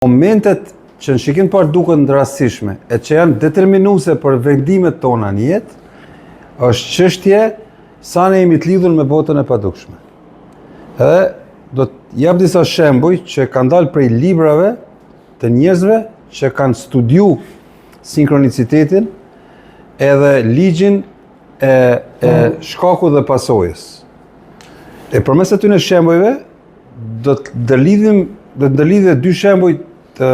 Momentet që në shikim të parë duken të rastësishme e që janë determinuese për vendimet tona në jetë, është çështje sa ne jemi të lidhur me botën e padukshme. Edhe do të jap disa shembuj që kanë dalë prej librave të njerëzve që kanë studiu sinkronicitetin edhe ligjin e, e shkakut dhe pasojës. E përmes atyne shembujve do të ndërlidhim do të ndërlidhim dy shembuj të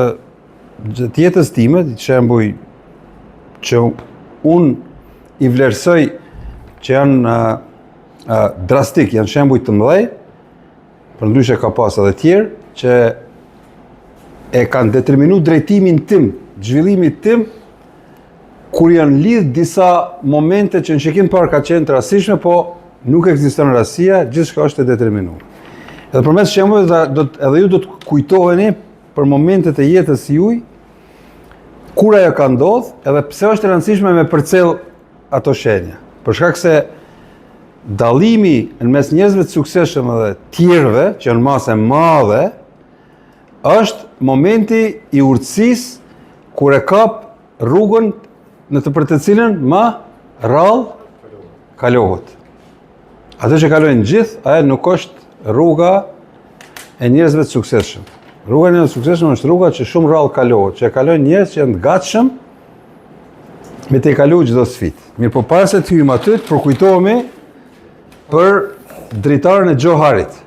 të jetës time, shembuj që unë i vlerësoj që janë uh, uh, drastik, janë shembuj të mëdhej, përndryshe ka pas edhe tjerë, që e kanë determinu drejtimin tim, zhvillimit tim, kur janë lidh disa momente që në shikim parë ka qenë të rastësishme, po nuk ekziston rastësia, gjithçka është e determinuar. Edhe përmes shembujve do të edhe ju do të kujtoheni për momentet e jetës juj, kur ajo ka ndodh, edhe pse është e rëndësishme me përcjell ato shenja. Për shkak se dallimi në mes njerëzve të suksesshëm edhe tjerëve, që janë masë e madhe, është momenti i urtësisë kur e kap rrugën në të për të cilën ma rrallë kalohet. Ato që kalojnë gjithë, ajo nuk është rruga e njerëzve të suksesshëm. Rruga e njerëzve të suksesshëm është rruga që shumë rrallë kalohet, që e kalojnë njerëz që janë të gatshëm me tejkalu çdo sfidë. Mirëpo para se të hyjmë aty, të përkujtohemi për dritaren e Xhoharit.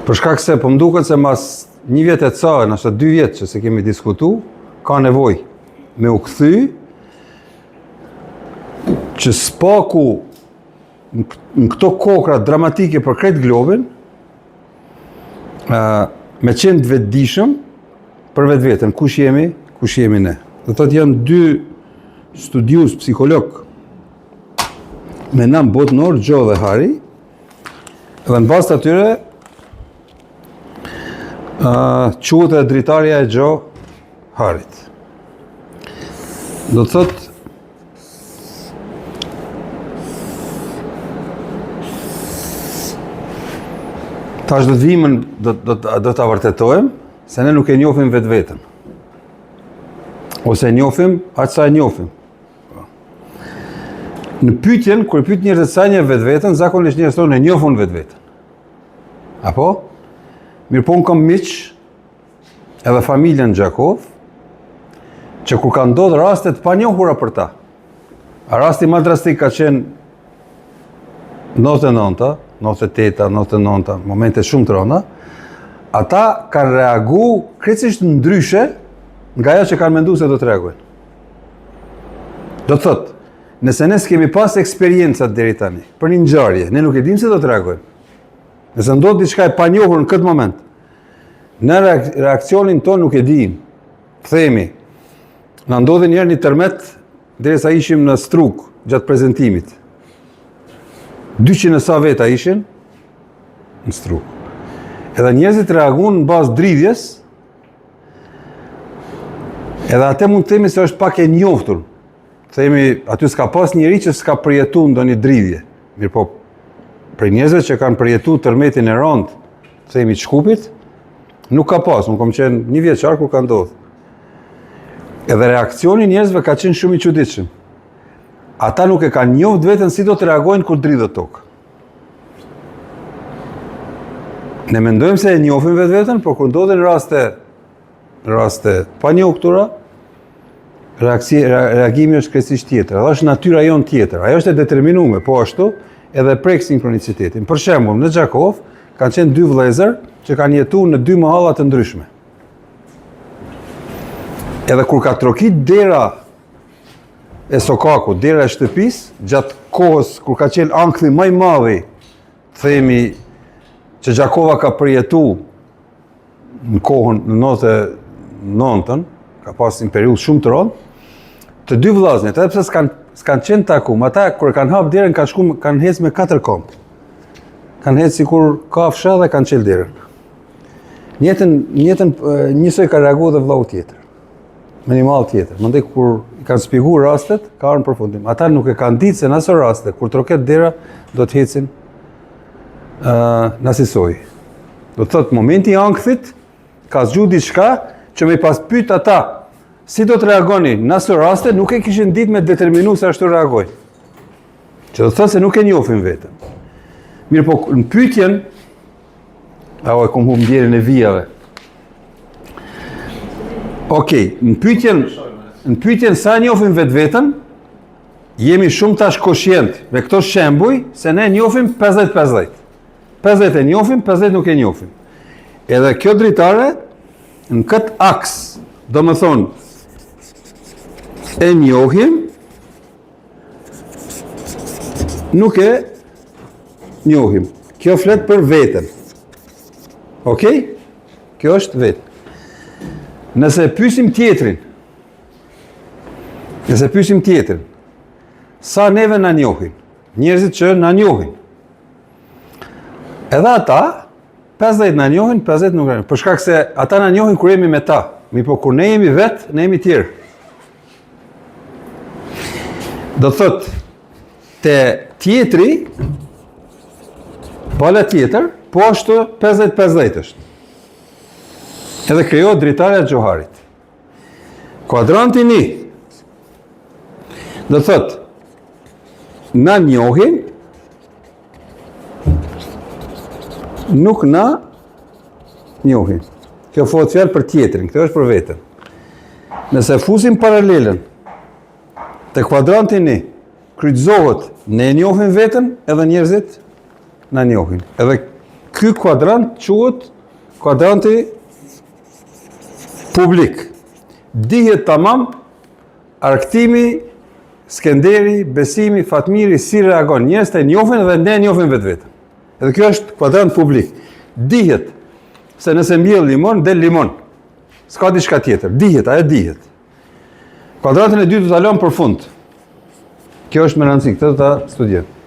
Për shkak se po më duket se mas një vjet e ca, ndoshta dy vjet që s'e kemi diskutu, ka nevojë me u kthy që s'paku në këto kohra dramatike për krejt globin, me qenë të vetëdijshëm për vetveten, kush jemi, kush jemi ne. Do thotë janë dy studiues psikolog me nam botnor, Joe dhe Harry, Dhe në bazë të atyre, uh, quhet edhe dritarja e Xhoharit. Do të thotë, tash do të vijmë, do, do, do ta vërtetojmë, se ne nuk e njohim vetveten. Ose e njohim, aq sa e njohim. Në pyetjen, kur pyet njerëzit sa e njeh vetveten, zakonisht njerëzit thonë e njoh unë vetveten. Apo? Mirëpo unë kam miq edhe familjen në Gjakovë, që kur ka ndodhë raste të panjohura për ta. A rasti ma drastik ka qenë 99-ta, 98-ta, 99-ta, momente shumë të rënda, ata kanë reagu krejtësisht ndryshe nga ajo që kanë mendu se do të reagojnë. Do të thotë, nëse ne s'kemi pas eksperiencat deri tani për një ngjarje, ne nuk e dimë si do të reagojmë. Nëse ndodh diçka e panjohur në këtë moment, ne reaksionin tonë nuk e dimë. Themi, na ndodhi një herë një tërmet derisa ishim në Strugë gjatë prezentimit. 200 e sa veta ishin në Strugë. Edhe njerëzit reaguan në bazë dridhjes, Edhe atë mund të themi se është pak e njoftur. Themi, aty s'ka pas njeri që s'ka përjetu ndonjë dridhje. Mirëpo, prej njerëzve që kanë përjetu tërmetin e rëndë, themi të Shkupit, nuk ka pas, unë kom qenë një vjeçar kur ka ndodhë. Edhe reakcioni i njerëzve ka qenë shumë i çuditshëm. Ata nuk e kanë njoft veten si do të reagojnë kur dridhet toka. Ne mendojmë se e njohim vetveten, por kur ndodhin raste raste të panjohura, reaksi, reagimi është krejtësisht tjetër. Edhe është natyra jonë tjetër. Ajo është e determinuar, po ashtu edhe prek sinkronicitetin. Për shembull, në Gjakovë kanë qenë dy vëllezër që kanë jetuar në dy mahalla të ndryshme. Edhe kur ka trokit dera e sokakut, dera e shtëpisë, gjatë kohës kur ka qenë ankthi më i madh, themi që Gjakova ka përjetu në kohën në 99-ën, ka pas një periudhë shumë të rëndë, të dy vëllaznit, edhe pse s'kan s'kan qenë takum, ata kur kanë hap derën kanë shku kanë hec me katër këmbë. Kanë hec sikur kafsha dhe kanë çel derën. Njëjtën, njëjtën njësoj ka reagu dhe vllau tjetër. Me një mahallë tjetër. Mandej kur i kanë spjegu rastet, ka ardhur në përfundim. Ata nuk e kanë ditë se në aso raste, kur troket dera, do të hecin uh, nasisoj. Do të thotë, momenti i ankthit, Ka zgju diçka që me i pas pyt ata si do të reagoni në aso raste, nuk e kishin ditë me determinu se ashtu reagojnë. Që do të thotë se nuk e njohin veten. Mirëpo, në pyetjen, a o e kom hup ndjerjen e vijave. Okej, në pyetjen, në pyetjen sa e njohim vetveten, jemi shumë tash koshient me këto shembuj se ne njohim 50-50. 50 e njohim, 50 nuk e njohim. Edhe kjo dritare në këtë aks, domethonë, e njohim, nuk e njohim. Kjo flet për veten. Okej? Kjo është vetë. Nëse pysim tjetrin, nëse pysim tjetrin, sa neve na njohin, njerëzit që na njohin, Edhe ata, 50 na njohin, 50 nuk na njohin. Për shkak se ata na njohin kur jemi me ta. Mirëpo kur ne jemi vetë, ne jemi tjerë. Do të thotë, te tjetri, pala tjetër, po ashtu 50-50 është. Edhe krijohet dritarja e Xhoharit. Kuadranti një, do të thotë, na njohin, nuk na njohin. Kjo bëhet fjalë për tjetrin, kjo është për veten. Nëse fusim paralelen te kuadranti një, kryqëzohet, ne njohim veten edhe njerëzit na njohin. Edhe ky kuadrant quhet kuadranti publik. Dihet tamam Arktimi, Skenderi, Besimi, Fatmiri si reagon. Njerëzit e njohin dhe ne njohim vetveten. Edhe kjo është kuadrant publik. Dihet se nëse mbjell limon, del limon. S'ka diçka tjetër. Dihet, ajo dihet. Kuadrantin e dytë do ta lëmë për fund. Kjo është me rëndësi, këtë do ta studiojmë.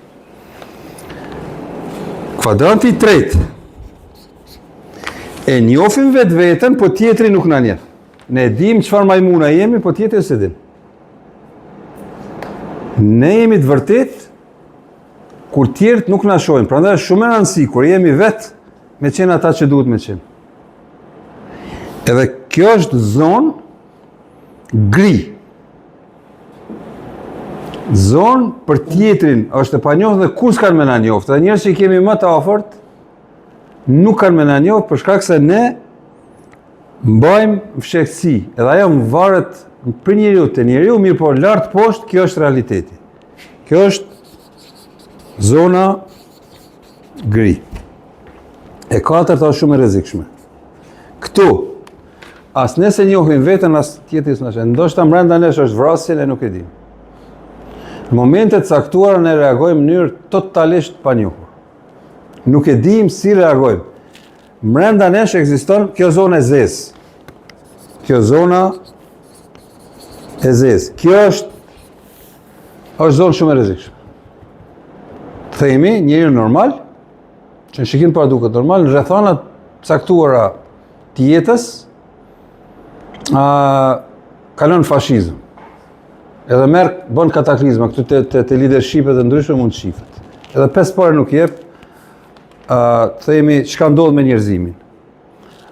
Kuadranti i tretë. E njohim vetveten, po tjetri nuk na njeh. Ne e dim çfarë majmuna jemi, po tjetri s'e din. Ne jemi të vërtetë kur tjerët nuk na shohin. Prandaj është shumë me rëndësi kur jemi vetë me qenë ata që duhet me qenë. Edhe kjo është zonë gri. Zonë për tjetrin është e panjohur dhe kurrë s'kanë me na njoftë. Dhe njerëz që i kemi më të afërt nuk kanë me na njoftë për shkak se ne mbajmë fshehtësi, edhe ajo varet prej njeriu te njeriu, mirëpo lart poshtë, kjo është realiteti. Kjo është zona gri. E katërta është shumë e rrezikshme. Këtu, as ne s'e njohim veten, as tjetri s'na sheh. Ndoshta mbrenda nesh është vrasje, ne nuk e dimë. Në momente të caktuara ne reagojmë në mënyrë totalisht panjohur. Nuk e dimë si reagojmë. Mbrenda nesh ekziston kjo zonë e zezë. Kjo zona e zezë. Kjo është është zonë shumë e rrezikshme. Themi, njeriu normal, që në shikim parë duket normal, në rrethana të caktuara të jetës, a, kalon fashizëm. Edhe merr, bën kataklizma, këtu te, te, te leadershipet e ndryshme mund të shifet. Edhe pesë pare nuk jep, uh, themi, çka ndodh me njerëzimin.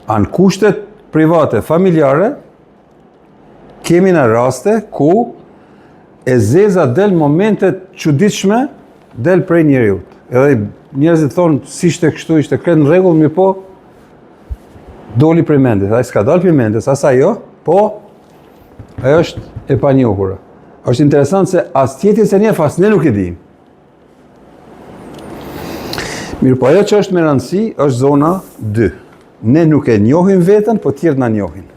A në kushtet private, familjare, kemi në raste ku e zeza del momente të çuditshme, del prej njeriut. Edhe njerëzit thonë, si ishte kështu, ishte krejt në rregull, mirëpo, doli prej mendjes. Ai s'ka dalë prej mendjes, as ajo, po, ajo është e panjohura. Është interesant se as tjetri s'e njeh, as ne nuk e dimë. Mirëpo ajo që është me rëndësi është zona 2. Ne nuk e njohim veten, po tjerët na njohin.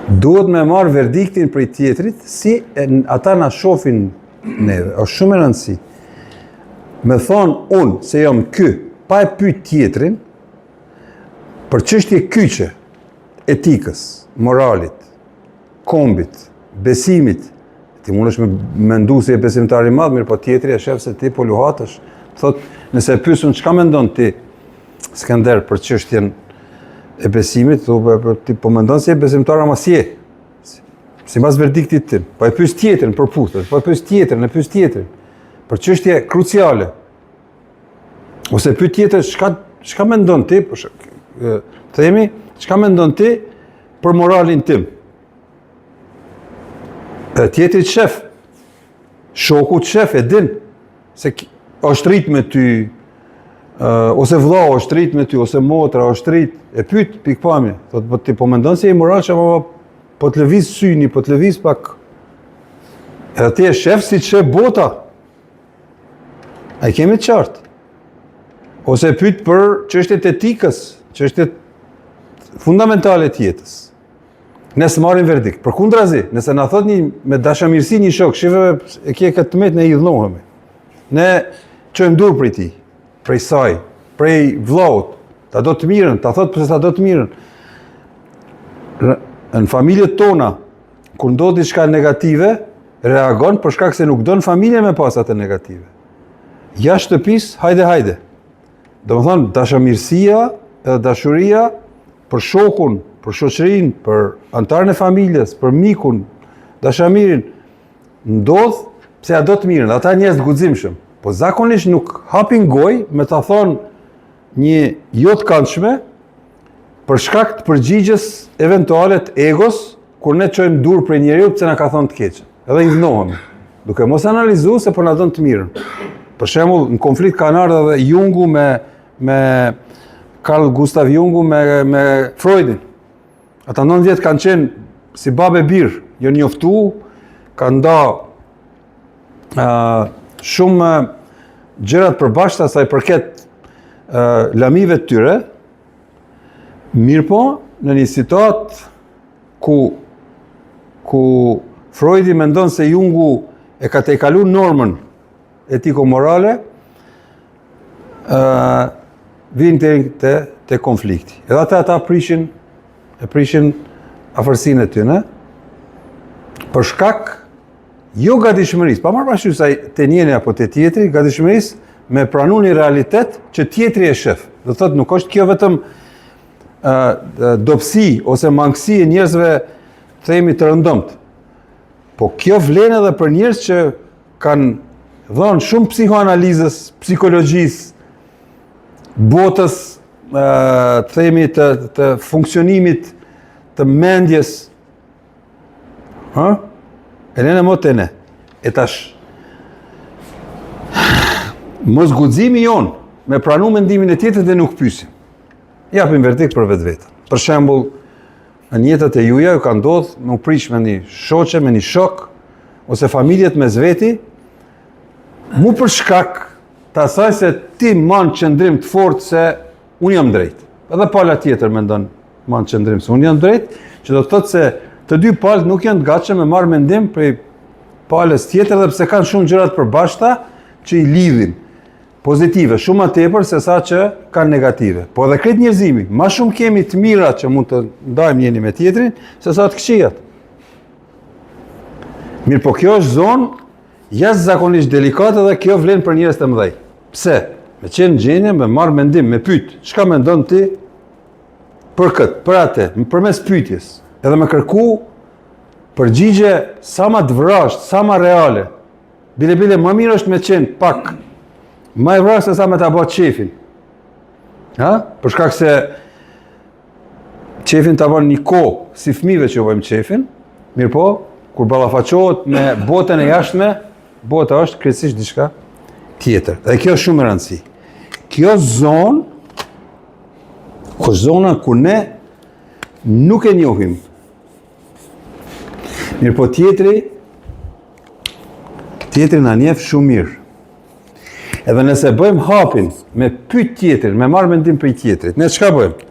Duhet me marrë verdiktin prej tjetrit, si e, ata na shofin neve. është shumë me rëndësi. Me thonë unë se jam ky, pa e pyet tjetrin, për çështje kyçe, etikës, moralit, kombit, besimit, ti mundesh me mendu se je besimtar i madh, mirëpo tjetri e shef se ti po luhatesh. Thot, nëse e pys unë çka mendon ti, Skender, për çështjen e besimit, thu, po, po, ti po mendon se je besimtar, ama s'je. Sipas verdiktit tim, po e pyes tjetrin përputhet, po e pyes tjetrin, e pyes tjetrin. Për çështje kruciale. Ose pyet tjetrin çka. çka mendon ti, për shkak, themi, çka mendon ti për moralin tim? E tjetri të shef, shoku të shef, e din, se është rrit me ty, ose vllau është rrit me ty, ose motra është rrit, e pyt pikëpamje, thotë, po ti po mendon se je i moralshëm, apo po të lëviz syni, po të lëviz pak, edhe ti e shef si të shef bota, a e kemi të qartë, ose e pyt për çështjet e etikës, çështjet fundamentale të jetës. Ne s'marrim verdikt. Përkundrazi, nëse na thot një me dashamirësi një shok, shife e ke këtë të metë ne idhnohemi. Ne çojmë dur prej tij, prej saj, prej vllaut, ta do të mirën, ta thot pse ta do të mirën. Në familjet tona, kur ndodh diçka negative, reagon për shkak se nuk don familja me pas atë negative. Jashtë shtëpisë, hajde, hajde. Domethënë, dashamirësia edhe dashuria për shokun, për shoqërinë, për anëtarin e familjes, për mikun, dashamirin, ndodh pse ia do të mirën, ata njerëz të guximshëm. Po zakonisht nuk hapin gojë me ta thonë një jo të këndshme për shkak të përgjigjes eventuale të egos kur ne çojmë dur prej njeriut pse na ka thonë të keqen. Edhe idhnohemi, duke mos analizu se po na don të mirën. Për shembull, në konflikt kanë ardhur edhe Jungu me me Carl Gustav Jungu me me Freudin. Ata 9 vjet kanë qenë si babë e bir, janë njoftu, kanë nda uh, shumë gjëra të përbashkëta sa i përket uh, lamive të tyre. Mirëpo, në një situatë ku ku Freudi mendon se Jungu e ka tejkalu normën etiko-morale, ë vijnë te te te konflikti. Edhe ata ata prishin e prishin afërsinë e tyre për shkak jo gatishmërisë, pa marrë parasysh sa te njëri apo te tjetri, gatishmërisë me pranu një realitet që tjetri e shef. Do thotë nuk është kjo vetëm dobësi ose mangësi e njerëzve themi të rëndomtë. Po kjo vlen edhe për njerëz që kanë dhënë shumë psihoanalizës, psikologjisë, botës, të themi të, të funksionimit të mendjes, ha? E lene mo te ne. E tash, mos guximi jonë me pranu mendimin e tjetrit dhe nuk pysim. Japim verdikt për vetveten. Për shembull, në jetët e juja ju ka ndodhë me u prish me një shoqe, me një shok, ose familjet mes veti, mu për shkak të asaj se ti man qëndrim të fortë se unë jam drejt. Edhe pala tjetër mendon man qëndrim se unë jam drejt, që do të thotë se të dy palët nuk janë të gatshëm me marrë mendim prej palës tjetër edhe pse kanë shumë gjëra të përbashkëta që i lidhin. Pozitive, shumë ma tepër se sa që kanë negative. Po edhe krejt njerëzimi, ma shumë kemi të mira që mund të ndajmë njëri me tjetrin, se sa të këqijat. Mirëpo kjo është zonë jashtëzakonisht delikate dhe kjo vlen për njerëz të mëdhej. Pse? Me qenë në gjendje, me marrë mendim, me pyet, çka mendon ti për këtë, për atë, përmes pyetjes, edhe me kërku përgjigje sa ma të vrazhdë, sa ma reale, Bile bile më mirë është me qenë pak më e vrazhdë se sa me ta bë qefin. Ha? Për shkak se qefin ta bën një kohë si fëmijëve që u bëjmë qefin, mirëpo, kur ballafaqohet me botën e jashtme, bota është krejtësisht diçka tjetër. Dhe kjo është shumë e rëndësi. Kjo zonë është zona ku ne nuk e njohim Mirëpo tjetri, tjetri na njef shumë mirë. Edhe nëse bëjmë hapin me pyt tjetrin, me marrë mendim prej tjetrit, ne çka bëjmë?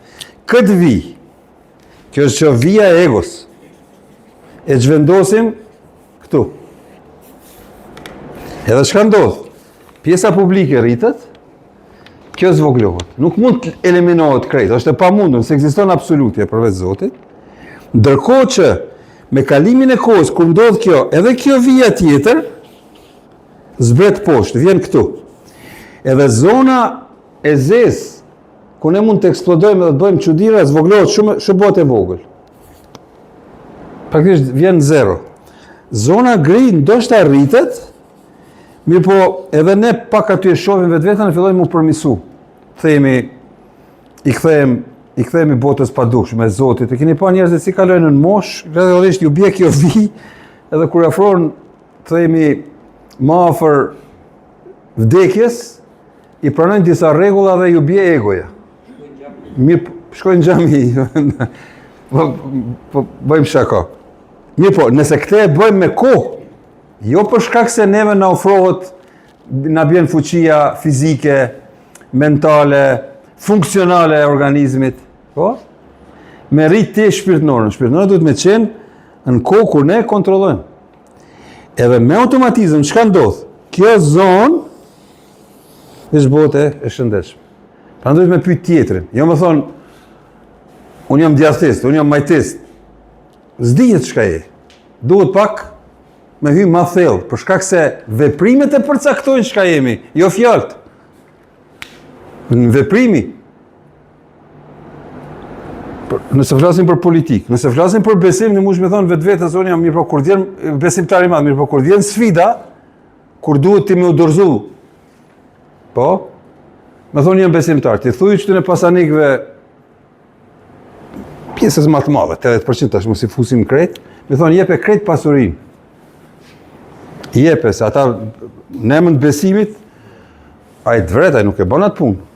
Këtë vijë, kjo është që vija e egos, e zhvendosim këtu. Edhe çka ndodh? Pjesa publike rritet, kjo zvogëlohet. Nuk mund të eliminohet krejt, është e pamundur, s'ekziston absolutja përveç Zotit. Ndërkohë që me kalimin e kohës kur ndodh kjo, edhe kjo vija tjetër zbret poshtë, vjen këtu. Edhe zona e zezë ku ne mund të eksplodojmë dhe të bëjmë çudira, zvogëlohet shumë, shumë bëhet e vogël. Praktikisht vjen zero. Zona gri ndoshta rritet, Mirëpo, edhe ne pak aty e shohim vetveten e fillojmë mu përmisu. Themi, I kthehem i kthehemi botës padukshme, Zotit. E keni pa njerëzit si kalojnë në moshë, gradualisht ju bie kjo vijë, edhe kur afrohen, themi, më afër vdekjes, i pranojnë disa rregulla dhe ju bie egoja. Mirë, shkojnë në xhami. Po, po bëjmë shaka. Mirëpo, nëse këtë e bëjmë me kohë, jo për shkak se neve na ofrohet, na bjen fuqia fizike, mentale, funksionale e organizmit, po? Me rrit ti shpirtënoren. Shpirtënoren duhet me qenë në kohë kur ne kontrollojmë. Edhe me automatizëm, çka ndodh? Kjo zonë është botë e shëndetshme. Pra duhet me pyet tjetrin. Jo me thonë, unë jam djathtist, unë jam majtist. S'dihet çka je. Duhet pak me hy ma thellë, për shkak se veprimet e përcaktojnë çka jemi, jo fjalët. Në veprimi, për, nëse flasim për politikë, nëse flasim për besim, ne mund me thonë vetvetes unë jam mirëpo kur vjen besimtar i madh, mirëpo kur vjen sfida, kur duhet ti me u dorëzu. Po? Me thonë jam besimtar, ti thuj qëtyne pasanikëve pjesës më të madhe, 80% tash mos i fusim krejt, me thonë jepe krejt pasurinë. Jepe se ata në emër të besimit ai të vret, ai nuk e bën atë punë.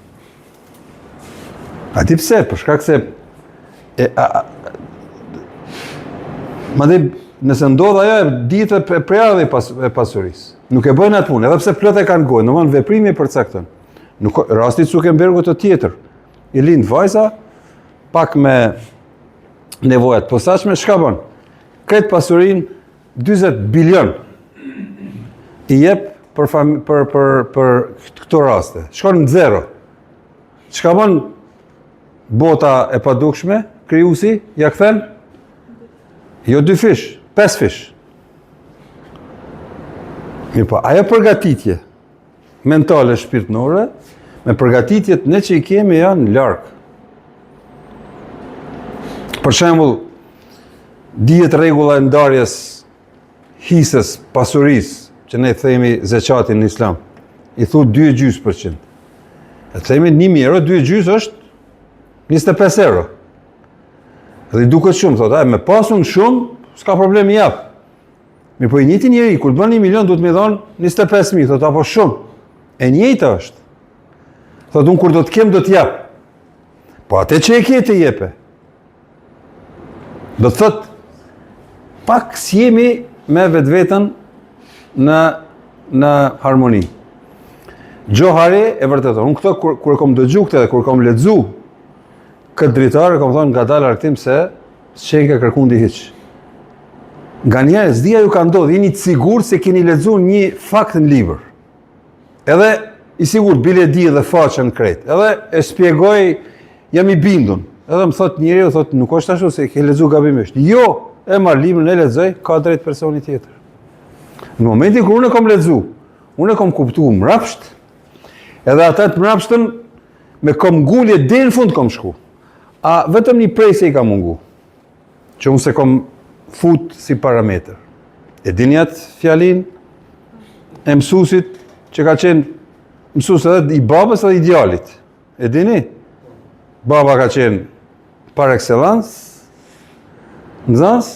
A di pse? Për shkak se e, a, a, madje nëse ndodh ajo e dihet e prejardhja pas, e pasurisë. Nuk e bëjnë atë punë, edhe pse plot e kanë gojë, domethënë veprimi e përcakton. Nuk rasti i Zuckerbergut të tjetër. I lind vajza pak me nevoja të posaçme, çka bën? Krejt pasurinë 40 bilion i jep për fam, për për për këto raste. Shkon në zero. Çka bën bota e padukshme? Krijuesi ja kthen? Jo dy fish, pesë fish. Mirëpo, ajo përgatitje mentale shpirtnore, me përgatitjet ne që i kemi janë larg. Për shembull, dihet rregulla e ndarjes hisës, pasurisë, që ne themi zeqatin në islam, i thu 2 e gjysë për qind. E themi 1.000 euro, 2 e gjysë është 25 euro. Dhe i duket shumë, thotë, me pasun shumë, s'ka problem i jap. Mirëpo i njëjti njeri, kur bën 1 milion, duhet me i dhonë 25.000, thotë, apo shumë. E njëjta është. Thotë, unë kur do të kem, do të jap. Po atë që e ke të jepe. Do të thotë, pak s'jemi me vetveten në, në harmoni. Xhohari e vërteton. Unë këto, kur, kur e kom dëgju këtë dhe kur kom lexu këtë dritare, kom thonë ngadalë Artim se s'qenke kërkundi hiç. Nganjëherë, s'di a ju ka ndodhë, jeni të sigurt se keni lexu një fakt në libër. Edhe i sigurt, bile di edhe faqen krejt. Edhe e shpjegoj, jam i bindun. Edhe më thot njeriu, thot, nuk është ashtu se ke lexu gabimisht. Jo, e marr librin, e lexoj, ka drejt personi tjetër. Në momentin kur unë e kom lexu, unë e kom kuptu mrapsht, edhe ata të mrapshtën me këmbëngulje deri në fund kom shku. A vetëm një presje i ka mungu, që unë s'e kom fut si parametër. E dini atë fjalinë e mësusit që ka qenë mësus edhe i babës edhe i djalit. E dini? Baba ka qenë par excellence, nxënës,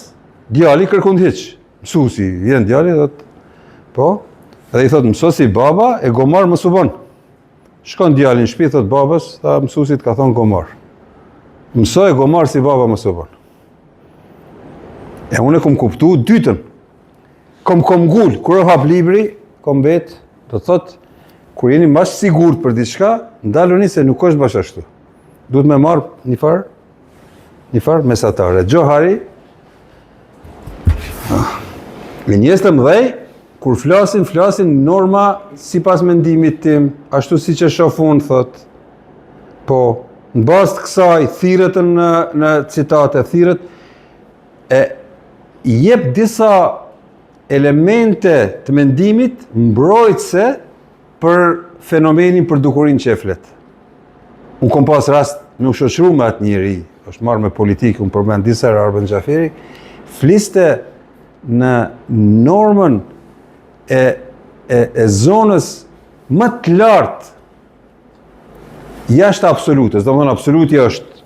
djali kërkund hiç. Mësusi, vjen djali dhe po, dhe i thotë mëso si baba e gomar mos u bon. Shkon djali në shtëpi thot babës, tha mësusi t'ka thon gomar. Mëso e gomar si baba mos u bon. E unë e kom kuptu dytën. Kom këmbëngul, kur u hap libri, kom bet, do të thot, kur jeni ma sigurt për diçka, ndaluni se nuk është bash ashtu. Duhet me marr një farë, një farë mesatare. Xhohari, ah, me njerëz të mëdhej, kur flasin, flasin norma sipas mendimit tim, ashtu siç e shoh unë, thot. Po, në bazë të kësaj, thirret në, në citate, thirret, e jep disa elemente të mendimit mbrojtëse për fenomenin për dukurinë që e flet. Unë kom pas rast me u shoqëru me atë njeri, është marrë me politikë, unë përmend disa herë Arben Xhaferi, fliste në normën e, e, e zonës më të lartë. Jashtë absolutes, domethënë absoluti është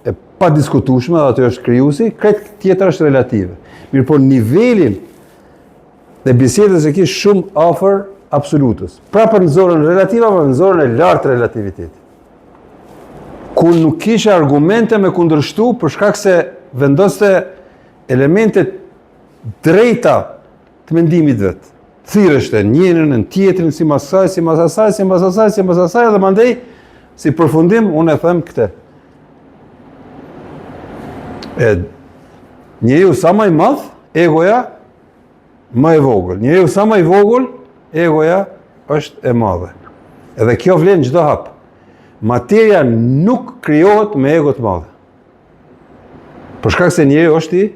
e padiskutueshme dhe aty është krijuesi, krejt tjetra është relative. Mirëpo nivelin e bisedës e ki shumë afër absolutës. Prapë në zonën relative, apo në zonën e lartë relativitetit. Ku nuk kishe argumente me kundërshtu për shkak se vendoste elemente drejta të mendimit vet. Thirreshte njërin në tjetrin, simas kësaj, simas asaj, simas asaj, simas asaj, dhe mandej, si përfundim, unë e them këtë. E, njeriu sa më i madh, egoja më e vogël. Njeriu sa më i vogël, egoja është e madhe. Edhe kjo vlen çdo hap. Materia nuk krijohet me ego të madhe. Për shkak se njeriu është i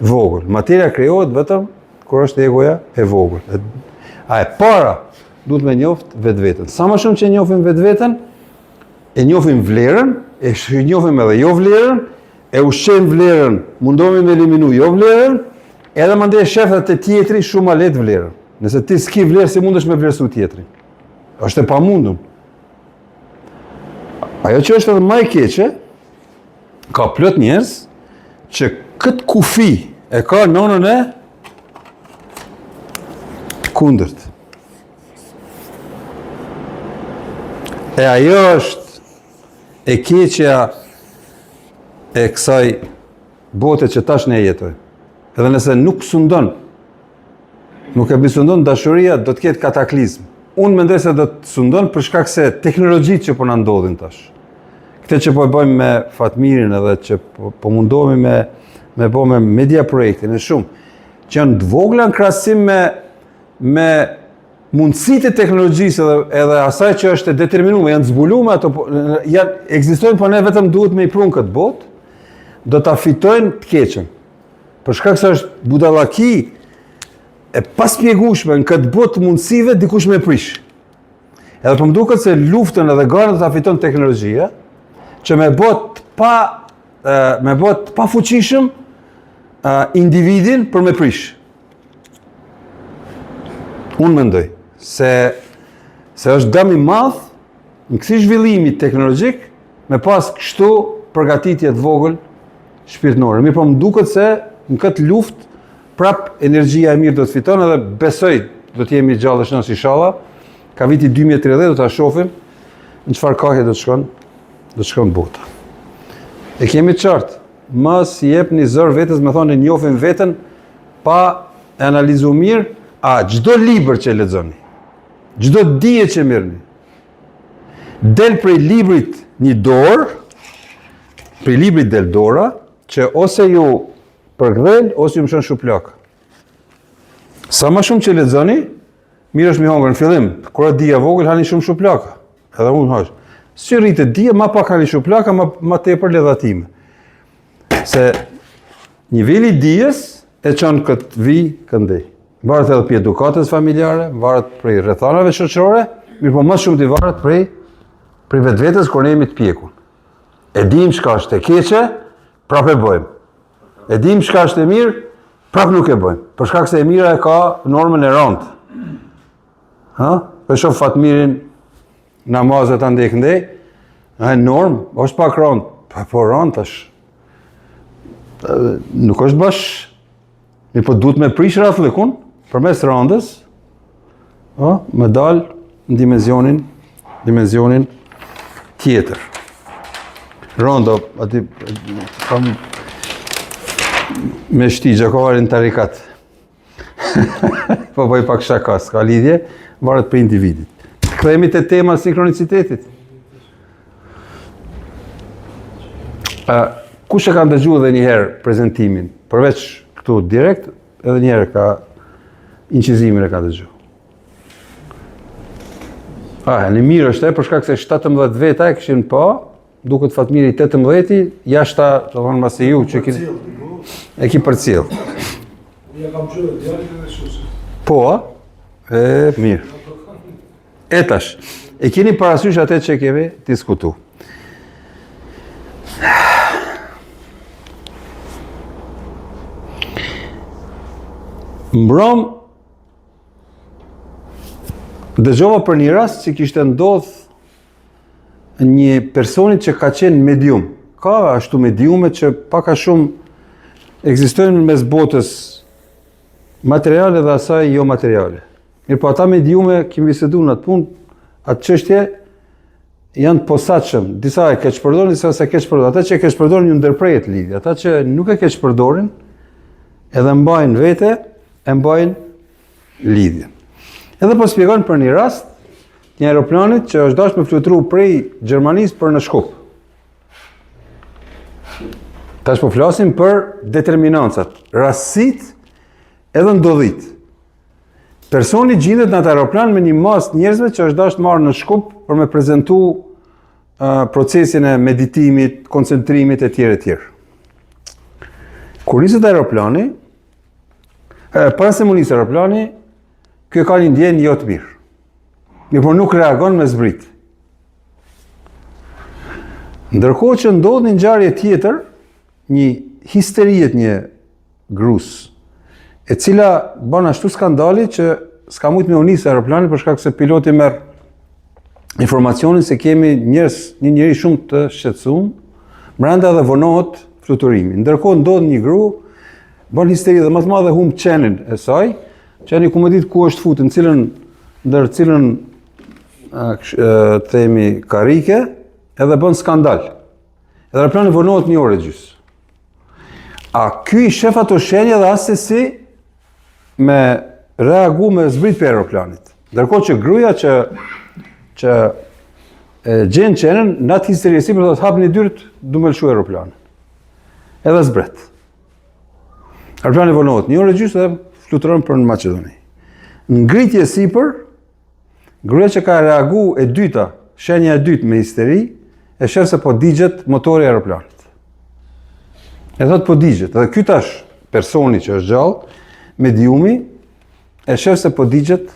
vogël. Materia krijohet vetëm kur është egoja e vogël. A e para duhet me njoft vetveten. Sa më shumë që njohim vetveten, e njohim vlerën, e njohim edhe jo vlerën, e ushqejmë vlerën, mundohemi me eliminu jo vlerën, edhe mandej e shef edhe te tjetri shumë ma lehtë vlerën. Nëse ti s'ki vlerë, si mundesh me vlerësu tjetrin? Është e pamundun. Ajo që është edhe më e keqe, ka plot njerëz që këtë kufi e ka në anën e kundërt. E ajo është e keqja e kësaj bote që tash ne jetojmë. Edhe nëse nuk sundon Nuk e sundon dashuria, do të ketë kataklizm. Unë mendoj se do të sundon për shkak se teknologjitë që po na ndodhin tash. Këtë që po e bëjmë me Fatmirin edhe që po, po mundohemi me me bo me media projektin e shumë, që janë të vogla në krahasim me me mundësitë e teknologjisë edhe edhe asaj që është e determinuar, janë zbuluar ato po, janë ekzistojnë, po ne vetëm duhet me i pru n'këtë botë, do ta fitojnë të keqen. Për shkak se është budallaki e paspjegueshme në këtë botë të mundësive dikush me prish. Edhe po më duket se luftën edhe garën do ta fiton teknologjia, që me bo të pa me bo të pafuqishëm individin për me prish. Unë mendoj se se është dëm i madh në kësi zhvillimi teknologjik me pas kështu përgatitje të vogël shpirtnore. Mirëpo më duket se në këtë luftë prap energjia e mirë do të fiton edhe besoj do të jemi gjallë e shnosh inshallah. Ka viti 2030 do ta shohim në çfarë kahje do të shkon, do të shkon bota. E kemi të qartë, mos i jepni zor vetes me thonë e njohim veten pa e analizu mirë, a çdo libër që lexoni, çdo dije që merrni, Del prej librit një dorë, prej librit del dora, që ose ju përkdhel, ose ju mëshon shuplakë. Sa më shumë që lexoni, mirë është mi hongër në fillim, kur është dija vogël, hani shumë shuplaka. Edhe unë hash. Si rritet dija, ma pak hani shuplaka, ma, ma tepër ledhatime. Se niveli i dijes e çon këtë vi këndej. Varet edhe prej edukatës familjare, varet prej rrethanave shoqërore, mirëpo më shumë të varet prej prej vetvetes kur ne jemi të pjekun. E dim çka është e keqe, prapë e bëjmë. E dim çka është e mirë, prapë nuk e bëjmë. Për shkak se e mira e ka normën e rëndë. Ha? Po shoh Fatmirin namazet andej këndej, e normë, është pak rëndë, po po rëndë tash. Nuk është bash Mirëpo duhet me prish rrathllëkun, përmes randës, ë, me dal në dimenzionin, dimenzionin tjetër. Rondo, aty, kam me shti gjakovarin tarikat. po bëj pak shaka, s'ka lidhje, varet prej individit. Kthehemi te tema sinkronicitetit. Ë, kush e ka ndëgjuar edhe një herë prezantimin, përveç këtu direkt, edhe një herë ka incizimin e ka dëgjuar. Ah, në mirë është e, për shkak se 17 veta e kishin pa, duket Fatmiri 18-i, jashta, do thonë masi ju që keni e ki përcjell. Ja kam çuar djalin edhe shusin. Po, e mirë. E tash, e keni parasysh atë që kemi diskutu. Mbrom dëgjova për një rast që kishte ndodh. një personi që ka qenë medium. Ka ashtu mediume që pak a shumë ekzistojnë mes botës materiale dhe asaj jo materiale. Mirëpo ata mediume kemi bisedu në atë punë, atë çështje janë të posaçëm. Disa e keqpërdorin, disa s'e keqpërdorin. Ata që e keqpërdorin ju ndërprehet lidhja. Ata që nuk e keqpërdorin, edhe mbajnë vete, e mbajnë lidhjen. Edhe po shpjegon për një rast një aeroplanit që është dashur me flutru prej Gjermanisë për në Shkup. Tash po flasim për determinancat, rastësitë edhe ndodhitë. Personi gjindet në atë aeroplan me një masë njerëzve që është dashur të marrë në Shkup për me prezentu uh, procesin e meditimit, koncentrimit e tjerë e tjerë. Kur niset aeroplani, E, para se m'u nis aeroplani, ky ka një ndjenjë jo të mirë. Mirëpo nuk reagon me zbrit. Ndërkohë që ndodh një ngjarje tjetër, një histeri e një grus, e cila bën ashtu skandali që s'ka mujt me u nis aeroplani për shkak se piloti merr informacionin se kemi njerëz, një njeri shumë të shqetësuar, brenda dhe vonohet fluturimi. Ndërkohë ndodh një gru Bën histeri dhe më të madhe humb qenin e saj, qeni ku me ditë ku është futë, në cilën, ndër cilën, të themi, karike, edhe bën skandal. Edhe aeroplani vonohet një orë e gjysë. A ky i shef ato shenja dhe assesi me reagu me zbrit prej aeroplanit. Ndërkohë që gruja që, që e gjen qenin, në atë histeri e sipër, thotë hapni dyert, du me lëshu aeroplanin. Edhe zbret. Aeroplani vonohet një orë e gjysë dhe fluturon për në Maqedoni. Në ngritje sipër, gruaja që ka reagu e dyta, shenja e dytë me histeri, e shef se po digjet motori i aeroplanit. E thot po digjet. Edhe ky tash personi që është gjallë, mediumi, e shef se po digjet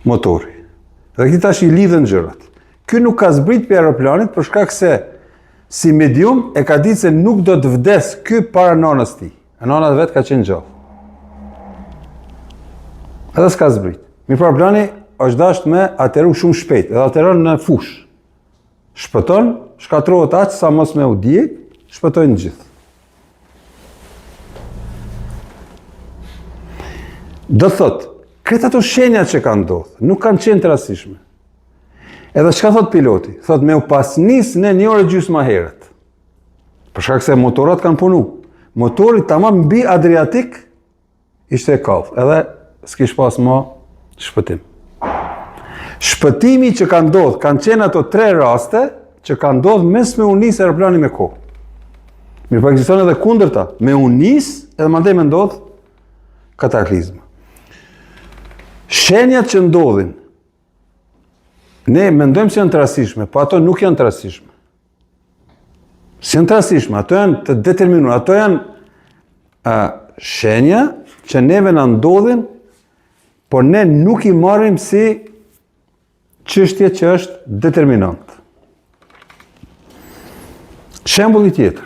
motori. Dhe këtij tash i lidhen gjërat. Ky nuk ka zbrit prej aeroplanit për shkak se Si medium e ka ditë se nuk do të vdes ky para nanës tij. E nana vet ka qenë gjallë. Edhe s'ka zbrit. Mirëpo aeroplani është dasht me ateru shumë shpejt, edhe ateron në fushë. Shpëton, shkatërrohet aq sa mos me u djeg, shpëtojnë gjithë. Do thot, krejt ato shenja që kanë ndodhë, nuk kanë qenë të rastësishme. Edhe çka thot piloti? Thot me u pas nis në një orë e gjysmë më herët. Për shkak se motorat kanë punu. Motori tamam mbi Adriatik ishte e kall, edhe s'kish pas më shpëtim. Shpëtimi që ka ndodh, kanë qenë ato tre raste që ka ndodh mes me u nis aeroplani me kohë. Mirëpo ekziston edhe kundërta, me u nis edhe mandej me ndodh kataklizma. Shenjat që ndodhin Ne mendojmë se janë të rastësishme, po ato nuk janë të rastësishme. S'janë të rastësishme, ato janë të determinuara, ato janë a, shenja që neve na ndodhin, por ne nuk i marrim si çështje që është determinant. Shembulli tjetër.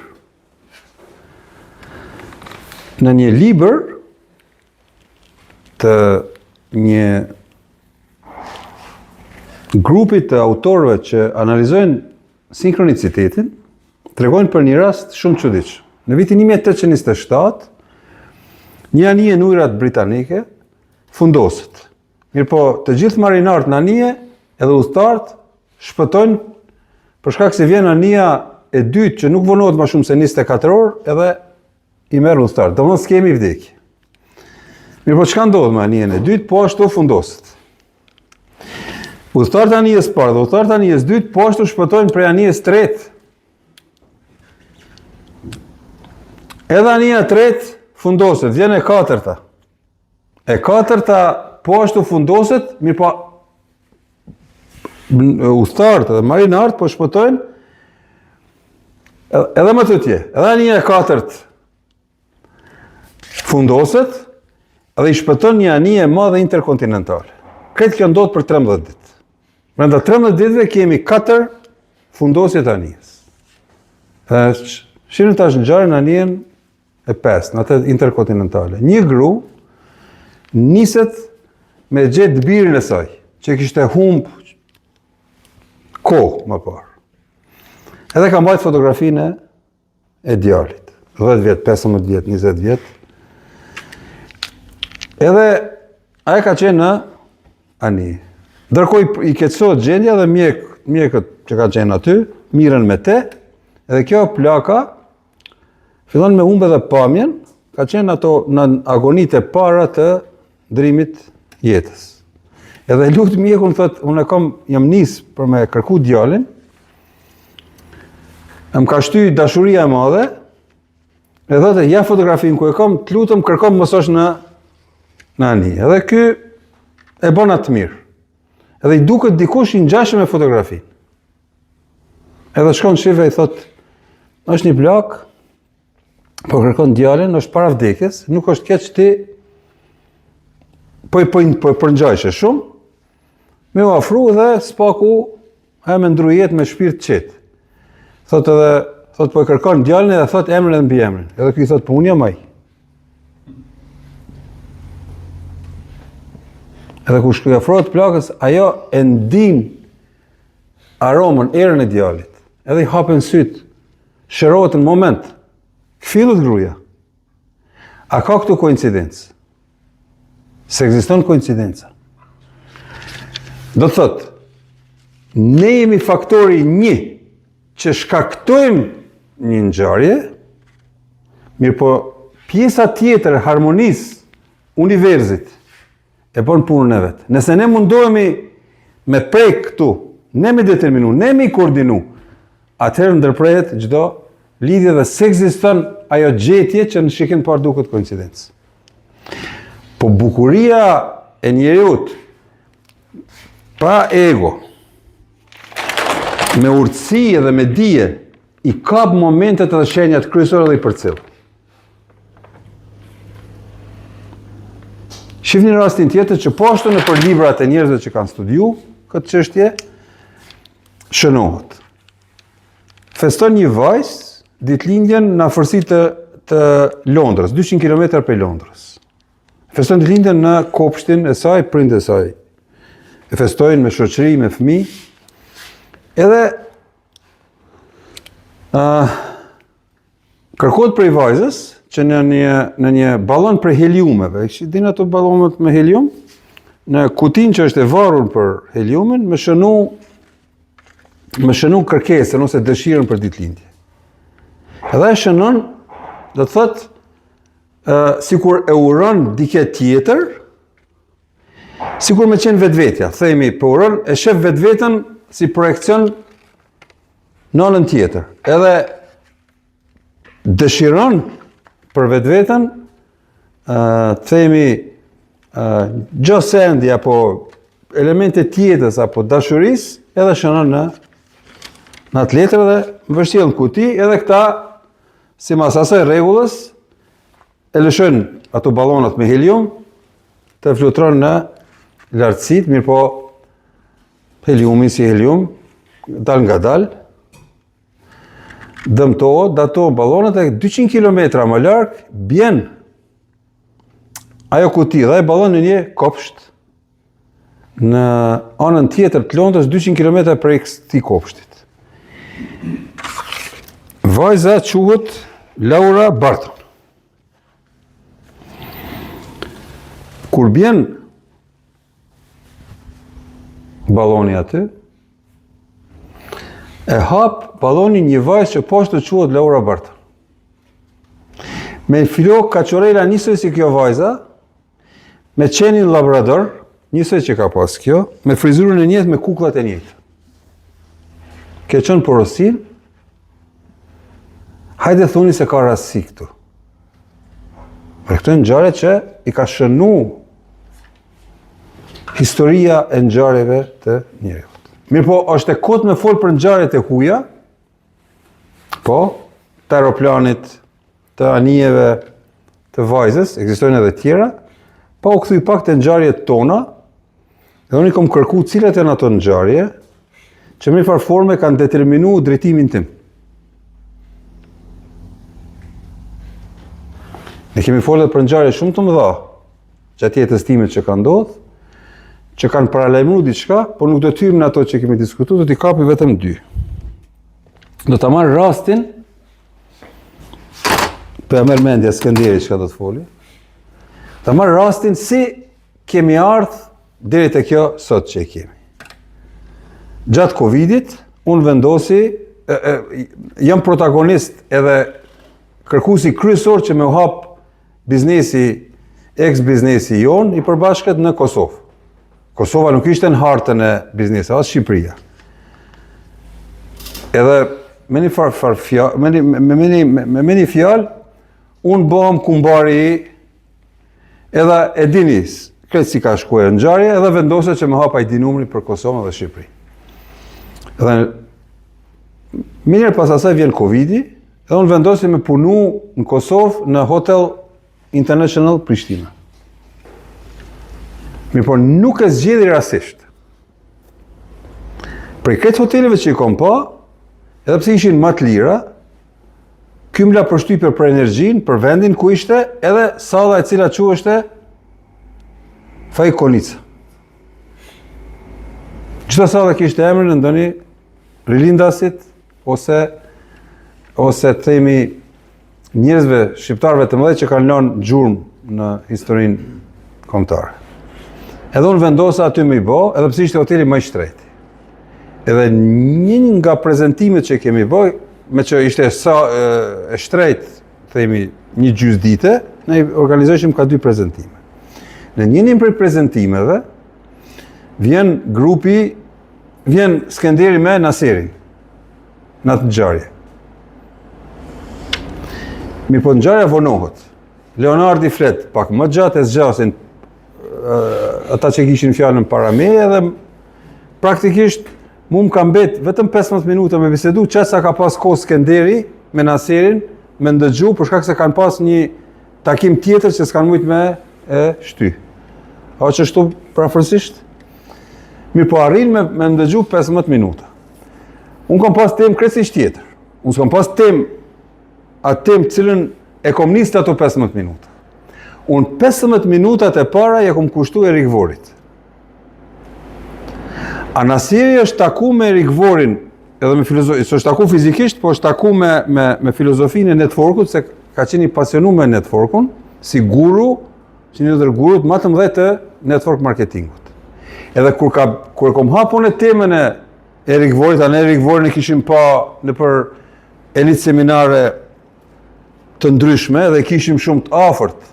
Në një libër të një grupi të autorëve që analizojnë sinkronicitetin, tregojnë për një rast shumë çuditshëm. Në vitin 1827, një anije në ujërat britanike fundoset. Mirëpo, të gjithë marinarët në anije edhe udhëtarët shpëtojnë për shkak se vjen anija e dytë që nuk vonohet më shumë se 24 orë edhe i merr udhëtarët. Domethënë s'kemi vdekje. Mirëpo çka ndodh me anijen e dytë, po ashtu fundoset. Udhëtarët e anijes parë dhe udhëtarët e anijes dytë po ashtu shpëtojnë prej anijes tretë. Edhe anija e tretë fundoset, vjen e katërta. E katërta po ashtu fundoset, mirëpo udhëtarët dhe marinarët po shpëtojnë edhe më tutje. Edhe anija e katërt fundoset dhe i shpëton një anije e madhe interkontinentale. Krejt kjo ndodh për 13 ditë. Brenda 13 ditëve kemi 4 fundosje të anijes. Dhe shihni tash ngjarjen në anijen e pestë, në atë interkontinentale. Një gru niset me gjetë birin e saj, që kishte humb. Kohë më parë. Edhe ka mbajt fotografinë e djalit. 10 vjet, 15 vjet, 20 vjet. Edhe ajo ka qenë në anije. Ndërkohë i keqësohet gjendja dhe mjek, mjekët që ka qenë aty, mirren me te, edhe kjo plaka fillon me humbë edhe pamjen, ka qenë ato në agonitë e para të ndrimit jetës. Edhe lut mjekun thot, unë e kam jam nis për me kërku djalin. Më ka shty dashuria e madhe. E thotë, ja fotografinë ku e kam, të lutem kërkom mos është në në anije. Edhe ky e bën atë mirë. Edhe i duket dikush i ngjashëm me fotografinë. Edhe shkon shef e i thot, është një plakë, po kërkon djalin, është para vdekjes, nuk është keq ti po i po po përngjajshe shumë, me u afru dhe s'paku e me ndru jetë me shpirt të qetë. Thot edhe, thot po e kërkon djalin edhe thot emrin edhe mbiemrin. Edhe ky thot po unë jam ai. Edhe kur shkoi afrohet plakës, ajo e ndin aromën, erën e djalit. Edhe i hapen sytë, shërohet në moment. Kthillet gruaja. A ka këtu koincidencë? S'ekziston koincidenca. Do të thotë, ne jemi faktori një që shkaktojmë një ngjarje, mirëpo pjesa tjetër e harmonisë universit e bën punën e vet. Nëse ne mundohemi me prek këtu, ne me determinu, ne me i koordinu, atëherë ndërprehet çdo lidhje dhe s'ekziston ajo gjetje që në shikim të parë duket koincidencë. Po bukuria e njeriut pa ego, me urtësi edhe me dije, i kap momentet edhe shenjat kryesore dhe i përcjell. Shifni rastin tjetër që po ashtu nëpër librat e njerëzve që kanë studiu këtë çështje shënohet. Feston një vajzë ditëlindjen në afërsi të të Londrës, 200 km prej Londrës. Feston ditëlindjen në kopshtin e saj, prindët e saj. E festojnë me shoqëri, me fëmijë. Edhe ë uh, Kërkohet prej vajzës që në një në një ballon prej heliumeve, e din ato ballonët me helium, në kutinë që është e varur për heliumin, me shënu me shënu kërkesën ose dëshirën për ditëlindje. Edhe e shënon, do të thotë, ë sikur e uron dikë tjetër, sikur me qenë vetvetja, themi po uron, e shef vetveten si projekcion Në anën tjetër, edhe dëshiron për vetveten, të themi, gjësendi apo elemente të jetës apo dashurisë, edhe shënon në në atë letër dhe mbështjell në kuti, edhe këta simas asaj rregullës e lëshojnë ato ballonat me helium të fluturon në lartësitë, mirëpo Heliumi si helium, dalëngadalë, dëmtohet dhe ato ballonat e 200 km më larg, bjen ajo kuti dhe ai ballon në një kopsht në anën tjetër të Londrës 200 km prej këtij kopshtit. Vajza quhet Laura Barton. Kur bjen Balloni aty. E hap ballonin një vajzë që po ashtu quhet Laura Barton. Me flokë kaçurrela njësoj si kjo vajza, me qenin Labrador, njësoj që ka pas kjo, me frizurën e njëjtë, me kukllat e njëjtë. Kjo çon porosinë, hajde thuni se ka rastësi këtu. Për këto ngjarje që i ka shënu historia e ngjarjeve të njeriut. Mirëpo, është e kotë me folë për ngjarjet e huja, po, të aeroplanit, të anijeve, të vajzës, ekzistojnë edhe tjera, pa u kthy pak te ngjarjet tona, dhe unë i kom kërku cilat janë ato ngjarje, që në një farë forme kanë determinu drejtimin tim. Ne kemi folë për ngjarje shumë të mëdha, gjatë jetës time që ka ndodhë. që kanë paralajmëru diçka, por nuk do të hyjmë në ato që kemi diskutu, do t'i kapi vetëm dy. Do ta marr rastin po ja merr mendja Skënderi çka do të foli. Ta marr rastin si kemi ardhë deri te kjo sot që e kemi. Gjatë Covidit, unë vendosi, e, e, jam protagonist edhe kërkusi kryesor që me u hap biznesi, ex-biznesi jonë i përbashkët në Kosovë. Kosova nuk ishte në hartën e biznesit, as Shqipëria. Edhe me një farë farë fjalë, me një me me një me, me një fjalë, unë bëhem kumbari edhe e dini krejt si ka shkuar ngjarja edhe vendosa që me hap ID numrin për Kosovën dhe Shqipërinë. Edhe menjëherë pas asaj vjen Covidi, edhe unë vendosi me punu në Kosovë në Hotel International Prishtina. Mirëpo nuk e zgjedhi rastisht. Prej krejt hoteleve që i kom pa, edhe pse ishin më të lira, ky më la përshtypje për energjinë, për vendin ku ishte, edhe salla e cila quheshte Faik Konica. Çdo sallë kishte emrin e ndonjë rilindasit ose ose të themi njerëzve shqiptarëve të mëdhenj që kanë lënë gjurmë në historinë kombëtare. Edhe unë vendosa aty me i bo, edhe pse ishte hoteli më i shtrenjtë. Edhe një nga prezantimet që kemi bo, me që ishte sa e, e shtrejtë, themi një gjysë dite, ne organizojshim ka dy prezantime. Në njënin prej prezantimeve vjen grupi, vjen Skenderi me Naserin në atë ngjarje. Mirëpo ngjarja vonohet. Leonardi flet pak më gjatë e zgjasin ata që kishin fjalën para meje edhe praktikisht mu më ka mbet vetëm 15 minuta me bisedu, qaq sa ka pas kohë Skenderi me Naserin, me ndëgju, për shkak se kanë pas një takim tjetër që s'kanë mujtë me e shty. A qështu përafërsisht? Mirëpo arrin me, me ndëgju 15 minuta. Unë kam pas temë krejtësisht tjetër. Unë s'kam pas temë atë temë të cilën e kom nisë ato 15 minuta. Unë 15 minutat e para ja kom kushtu Erik Vorit. A Nasiri është taku me Erik Vorin, edhe me filozofi, s'është taku fizikisht, po është taku me, me, me filozofinë e networkut, se ka qenë i pasionu me networkun, si guru, si një ndër gurut më të mëdhenj të network marketingut. Edhe kur ka kur e kom hapur unë temën e Erik Vorit, a ne Erik Vorin e kishim pa nëpër elit seminare të ndryshme dhe kishim shumë të afërt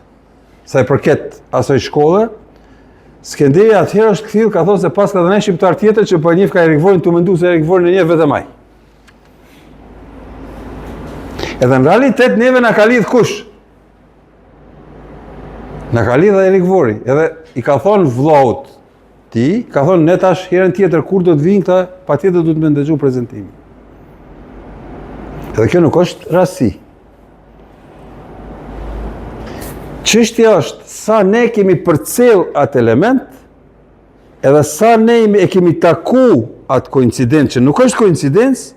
sa i përket asaj shkolle. Skenderi atëherë është kthjell, ka thonë se paska dhe një shqiptar tjetër që po e njeh ka Erik Vorin, tu mendu se Erik Vorin e njeh vetëm ai. Edhe në realitet neve na ka lidh kush? Na ka lidh Erik Vori. Edhe i ka thonë vllaut Ti, ka thonë, ne tash herën tjetër, kur do të vinë këta, patjetër duhet me ndëgju prezentimin. Edhe kjo nuk është rastësi. Çështja është, sa ne kemi përcjell atë element, edhe sa ne e kemi taku atë koincidencë, që nuk është koincidencë,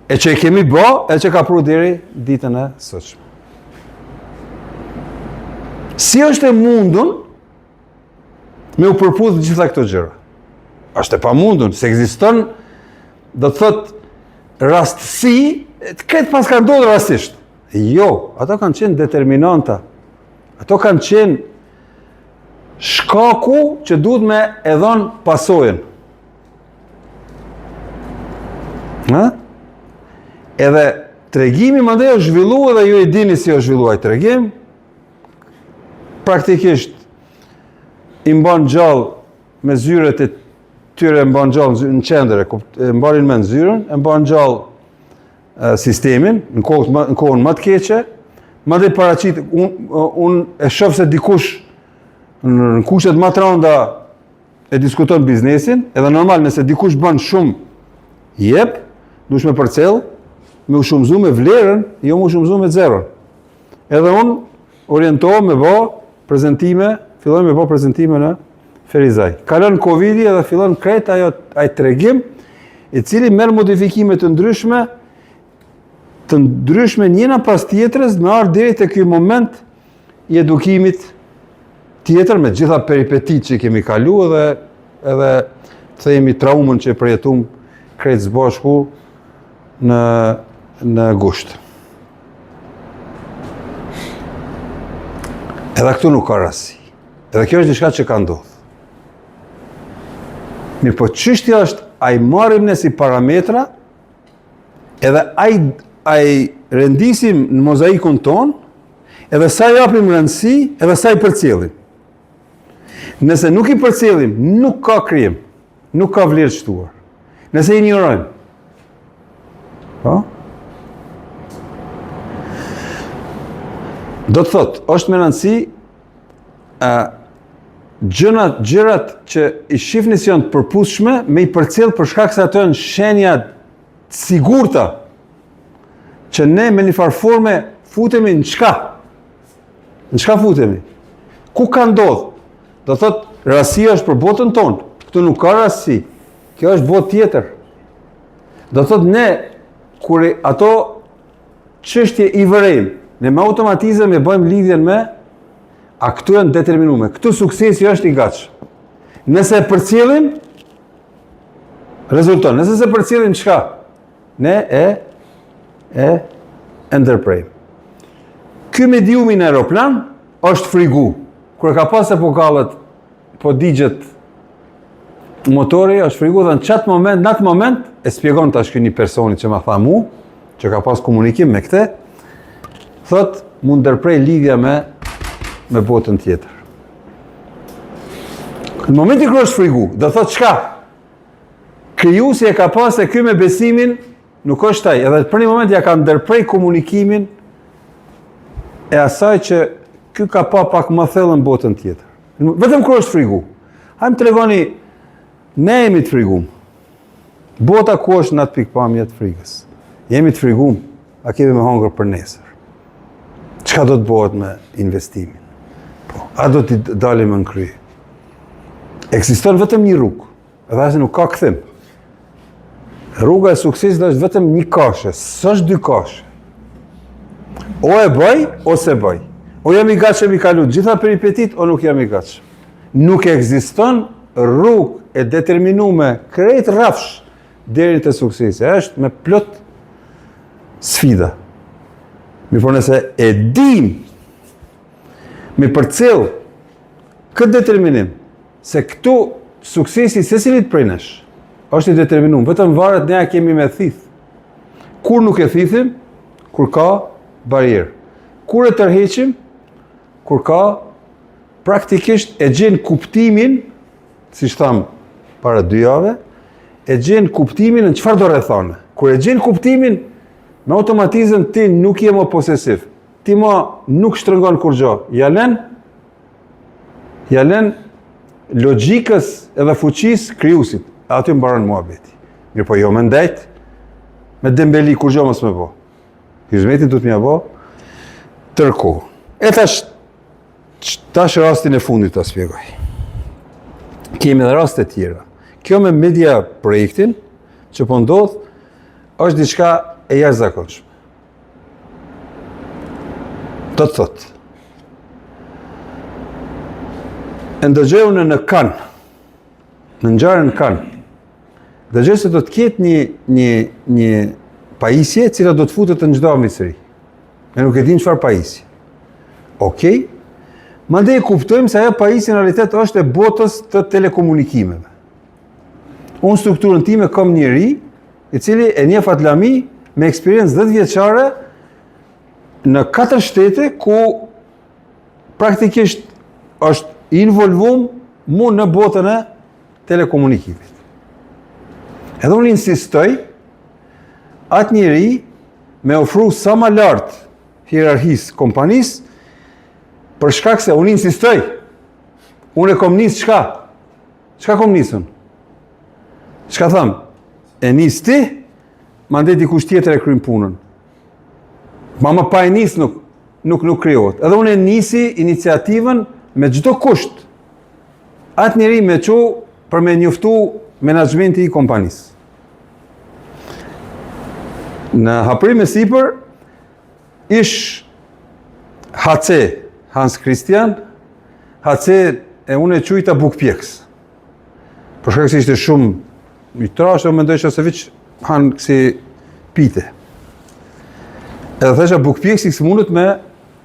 e që e kemi bo, e që ka pru deri ditën e sotshme. Si është e mundun, Me u përputh gjitha këto gjëra. Është e pamundun, s'ekziston, do të thotë, rastësi, krejt paska ndodhur rastësisht. Jo, ato kanë qenë determinanta. Ato kanë qenë shkaku që duhet me e dhonë pasojën. Ha? Edhe tregimi mandej është zhvillu edhe ju e dini si është zhvillu ai tregim, praktikisht i mban gjallë me zyret e tyre e mban gjallë në qendër, e mbanin me në zyrën, e mban gjallë sistemin në kohën më, në kohën më të keqe, mandej paraqit un un e shoh se dikush në, në kushtet më të rënda e diskuton biznesin, edhe normal nëse dikush bën shumë jep, duhesh me përcjell, me u shumëzu me vlerën, jo me u shumëzu me zeron. Edhe unë orientohem me bo prezentime, filloj me bo prezentime në Ferizaj. Kalon Covidi edhe fillon krejt ajo ai tregim i cili merr modifikime të ndryshme, të ndryshme njëna pas tjetrës me ardhë deri te ky moment i edukimit. tjetër me gjitha peripetitë që kemi kalu edhe edhe të themi traumën që e përjetum krejt së bashku në në gusht. Edhe këtu nuk ka rastësi. Edhe kjo është diçka që ka ndodhë. Mirëpo çështja është, a i marrim ne si parametra, edhe a i, a i rendisim në mozaikun tonë, edhe sa i japim rëndësi, edhe sa i përcjellim. Nëse nuk i përcjellim, nuk ka krijim, nuk ka vlerë të shtuar. Nëse i injorojmë, po? Do të thotë, është me rëndësi ë gjërat, gjërat që i shifni si janë të përputhshme, me i përcjell për shkak se ato janë shenja të sigurta që ne me një farë forme futemi në çka? Në çka futemi? Ku ka ndodhë? Do thotë, rastësia është për botën tonë. Këtu nuk ka rastësi. Kjo është botë tjetër. Do thotë ne, kur ato çështje i vërejmë, ne me automatizëm e bëjmë lidhjen me a këtu janë determinume. Këtu suksesi është i gatshëm. Nëse e përcjellim, rezulton. Nëse s'e përcjellim çka? Ne e e e ndërprejmë. Ky mediumi në aeroplan është frigu. Kur e ka pa se po kallet, po digjet motori, është frigu dhe në qatë moment, në atë moment, e spjegon tash ky një personi që ma tha mu, që ka pas komunikim me këte, thot, m'u ndërpre lidhja me, me botën tjetër. Në momentin kur është frigu, do thot çka? Krijuesi e ka pa se ky me besimin nuk është ai, edhe për një moment ja ka ndërprej komunikimin e asaj që ky ka pa pak më thellë në botën tjetër. Vetëm kur është frigu. Hajde më tregoni, ne jemi të frigum. Bota ku është në atë pikëpamje të frigës? Jemi të frigum, a kemi me hongër për nesër? Çka do të bëhet me investimin? Po, a do t'i dalim në krye? Ekziston vetëm një rrugë, edhe asë nuk ka kthim. Rruga e suksesit është vetëm një kashe, s'është dy kashe. O e bëj, o s'e bëj. O jam i gatshëm i kalu gjitha peripetit, o nuk jam i gatshëm. Nuk ekziston rrugë e determinume krejt rrafsh deri te suksesi. Është me plot sfida. Mirëpo nëse e dim me përcjell këtë determinim, Se këtu suksesi i secilit prej nesh është i determinuar, vetëm varet ne a kemi me thith. Kur nuk e thithim, kur ka barrierë. Kur e tërheqim, kur ka praktikisht e gjen kuptimin, siç thamë para dy jave, e gjen kuptimin në çfarëdo rrethane. Kur e gjen kuptimin, me automatizëm ti nuk je më posesiv. Ti më nuk shtrëngon kurgjo. Ja len Ja len logjikës edhe fuqisë krijuesit. E aty mbaron muhabeti. Mirëpo jo me ndejt, me dembeli kurgjo mos me bo. Hizmetin duhet me ia bo tërë kohë. E tash, tash rastin e fundit ta spjegoj. Kemi edhe raste tjera. Kjo me media projektin, që po ndodh, është diçka e jashtëzakonshme. Do të thotë. E ndëgjoj unë në Kan, në ngjarjen në Kan, dëgjoj se do të ketë një, një, një pajisje e cila do të futet në çdo amvisëri. Ne nuk e dimë çfarë pajisje. Okej. Mandej e kuptojmë se ajo pajisje në realitet është e botës të telekomunikimeve. Unë strukturën time kam njeri, i cili e njeh atë lami me eksperiencë 10 vjeçare në katër shtete ku praktikisht është involvum mu në botën e telekomunikimit. Edhe unë insistoj atë njeri me ofru sa ma lartë hierarkisë kompanisë për shkak se unë insistoj unë e kom nisë çka? Çka kom nisën? Çka tham? E nis ti, mandej dikush tjetër e kryn punën. Ma më pa e nis nuk, nuk, nuk krijohet. Edhe unë e nisi iniciativën me çdo kusht. Atë njeri me çu për me njoftu menaxhmenti i kompanisë. Në haprim e sipër, ish HC, Hans Christian, HC e unë e qujta bukëpjekës. Për shkak se ishte shumë i trashë, unë mendoj që se veç han kësi pite. Edhe thesha bukëpjekësi s'mundet me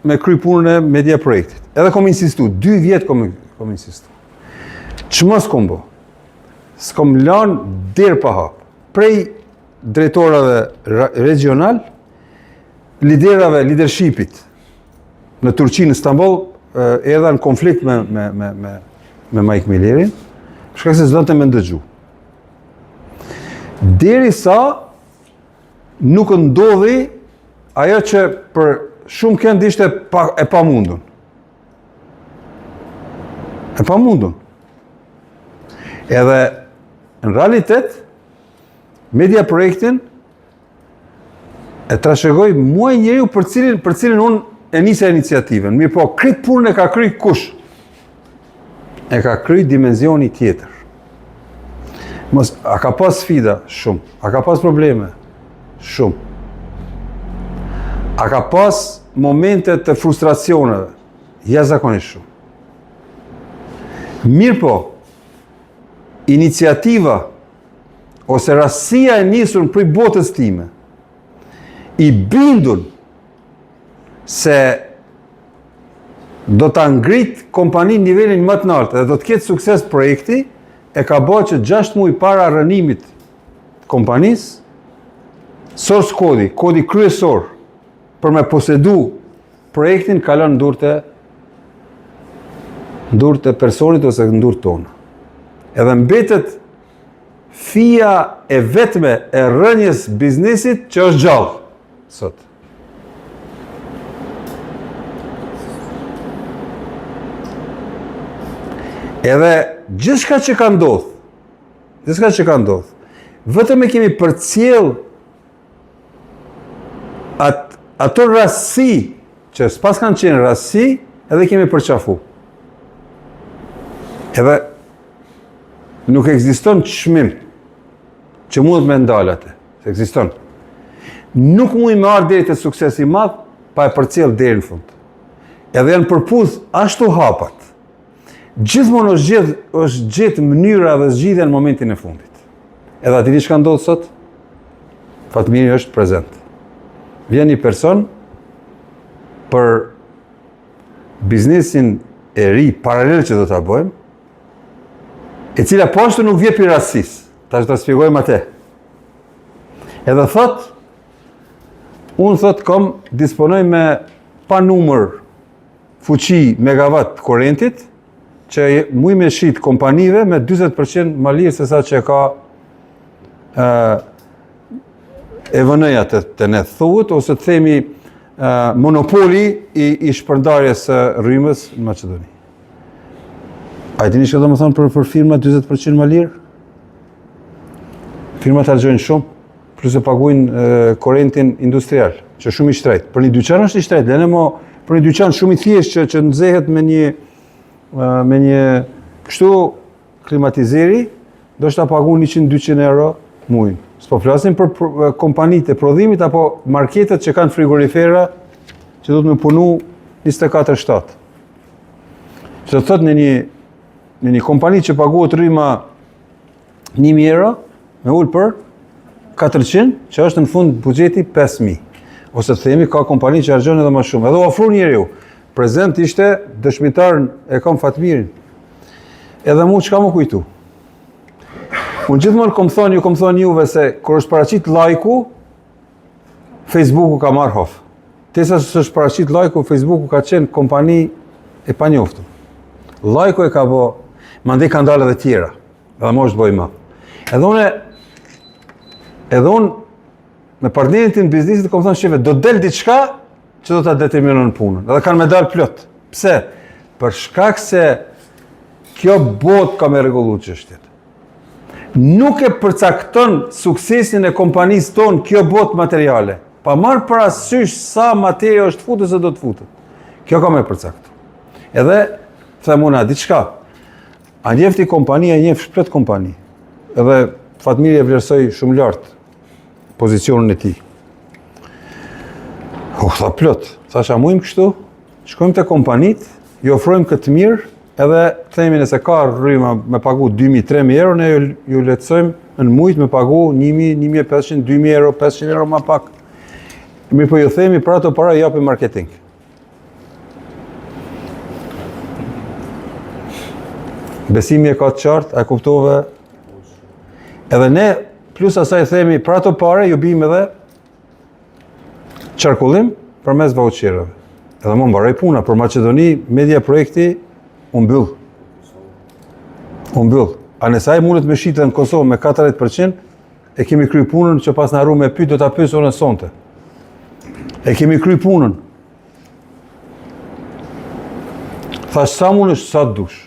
me kry punën e media projektit. Edhe kom insistu, dy vjet kom, kom insistu. Çmos kom bo? S'kom lanë derë pa hap. Prej drejtorave regional, liderave, leadershipit në Turqi, në Stamboll, erdha në konflikt me, me, me, me, me Mike Millerin, për shkak se s'donte me ndëgju. Derisa nuk ndodhi ajo që për shumë kënd ishte pa, e pamundun. E pamundun. Edhe në realitet, media projektin e trashëgoi mua njeriu për cilin, për cilin unë e nisa iniciativën. Mirëpo, krejt punën e ka kry kush? E ka kry dimenzioni tjetër. Mos, a ka pas sfida? Shumë. A ka pas probleme? Shumë. A ka pas momente të frustracioneve? Jashtëzakonisht shumë. Mirëpo, iniciativa ose rastësia e nisur prej botës time, i bindun se do ta ngrit kompaninë nivelin më të lartë dhe do të ketë sukses projekti, e ka bërë që 6 muaj para rrënimit të kompanisë, source kodi, kodi kryesor për me posedu projektin kalon në durët e në durët e personit ose në durët tona. Edhe mbetet fija e vetme e rrënjës biznesit që është gjallë sot. Edhe gjithçka që ka ndodhë, gjithçka që ka ndodhë, vetëm e kemi përcjell at, ato rastësi, që s'pas kanë qenë rastësi, edhe kemi përqafu. Edhe nuk ekziston çmim që mundet me ndalë atë. S'ekziston. Nuk mund me ardhë deri te suksesi i madh pa e përcjell deri në fund. Edhe janë përputh ashtu hapat. Gjithmonë është gjithë është gjetë mënyra dhe zgjidhja në momentin e fundit. Edhe a dini çka ndodh sot? Fatmiri është prezent. Vjen një person për biznesin e ri paralel që do ta bëjmë, e cila po ashtu nuk vjen prej rastësisë. Tash do ta shpjegojmë atë. Edhe thot, unë thot kom disponoj me pa numër fuqi megawatt korentit, që muj me shit kompanive me 40% ma lirë se sa që e ka EVN-ja të, të ne thuhet, ose të themi monopoli i, i shpërndarjes së rrymës në Maqedoni. A e dini çka do me thonë për, për firma 40% ma lirë? Firmat harxhojnë shumë, plus e paguajnë korentin industrial, që shumë i shtrejtë. Për një dyqan është i shtrejtë, lene mo për një dyqan shumë i thjeshtë që, që nxehet me një, me një kështu klimatizeri, ndoshta paguan 100-200 euro mujin. S'po flasim për kompanitë e prodhimit apo marketet që kanë frigorifera që do të me punu 24-7. Që do të thotë në një, në një kompani që paguhet rryma 1000 euro, me ulë për 400, që është në fund buxheti 5000. Ose të themi, ka kompani që harxhojnë edhe më shumë. Edhe u afru njeriu. Prezent ishte dëshmitar e kam Fatmirin. Edhe mu çka m'u kujtu? Unë gjithmonë kom thonë, ju kom thonë juve se kur është paraqit lajku, Facebooku ka marrë hof. Derisa s'është paraqit lajku, Facebooku ka qenë kompani e panjoftun. Lajku e ka bo, mandej kanë dalë edhe tjera, edhe mo është bo i madh. Edhe unë, edhe unë, me partnerin tim biznesit, kom thonë shife, do del diçka që do ta determinon punën. Edhe kanë me dalë plot. Pse? Për shkak se kjo botë ka me rregullu çështjet. Nuk e përcakton suksesin e kompanisë tonë kjo botë materiale. Pa marrë parasysh sa materia është futur se do të futet. Kjo ka me përcaktu. Edhe, them unë, diçka, a njeh ti kompani, a njeh plot kompani. Edhe Fatmiri e vlerësoj shumë lartë pozicionin e tij. O, tha plot, thash a mujmë kështu, shkojmë te kompanitë, ju ofrojmë këtë mirë. edhe themi nëse ka rryma me pagu 2000-3000 euro, ne ju, ju lehtësojmë në mujt me pagu 1000, 1500, 2000 euro, 500 euro ma pak. Mirëpo ju themi për ato para japim marketing. Besimi e ka të qartë, a kuptove? Edhe ne, plus asaj themi, për ato pare, ju bim edhe qarkullim përmes voucherëve. Edhe më mbaroi puna, për Maqedoni, media projekti u mbyll. U mbyll. A nëse ai mundet me shitë në Kosovë me 40%, e kemi kry punën që pas në me pyt, do ta pyes unë sonte. E kemi kry punën. Thash sa mundesh, sa të dush.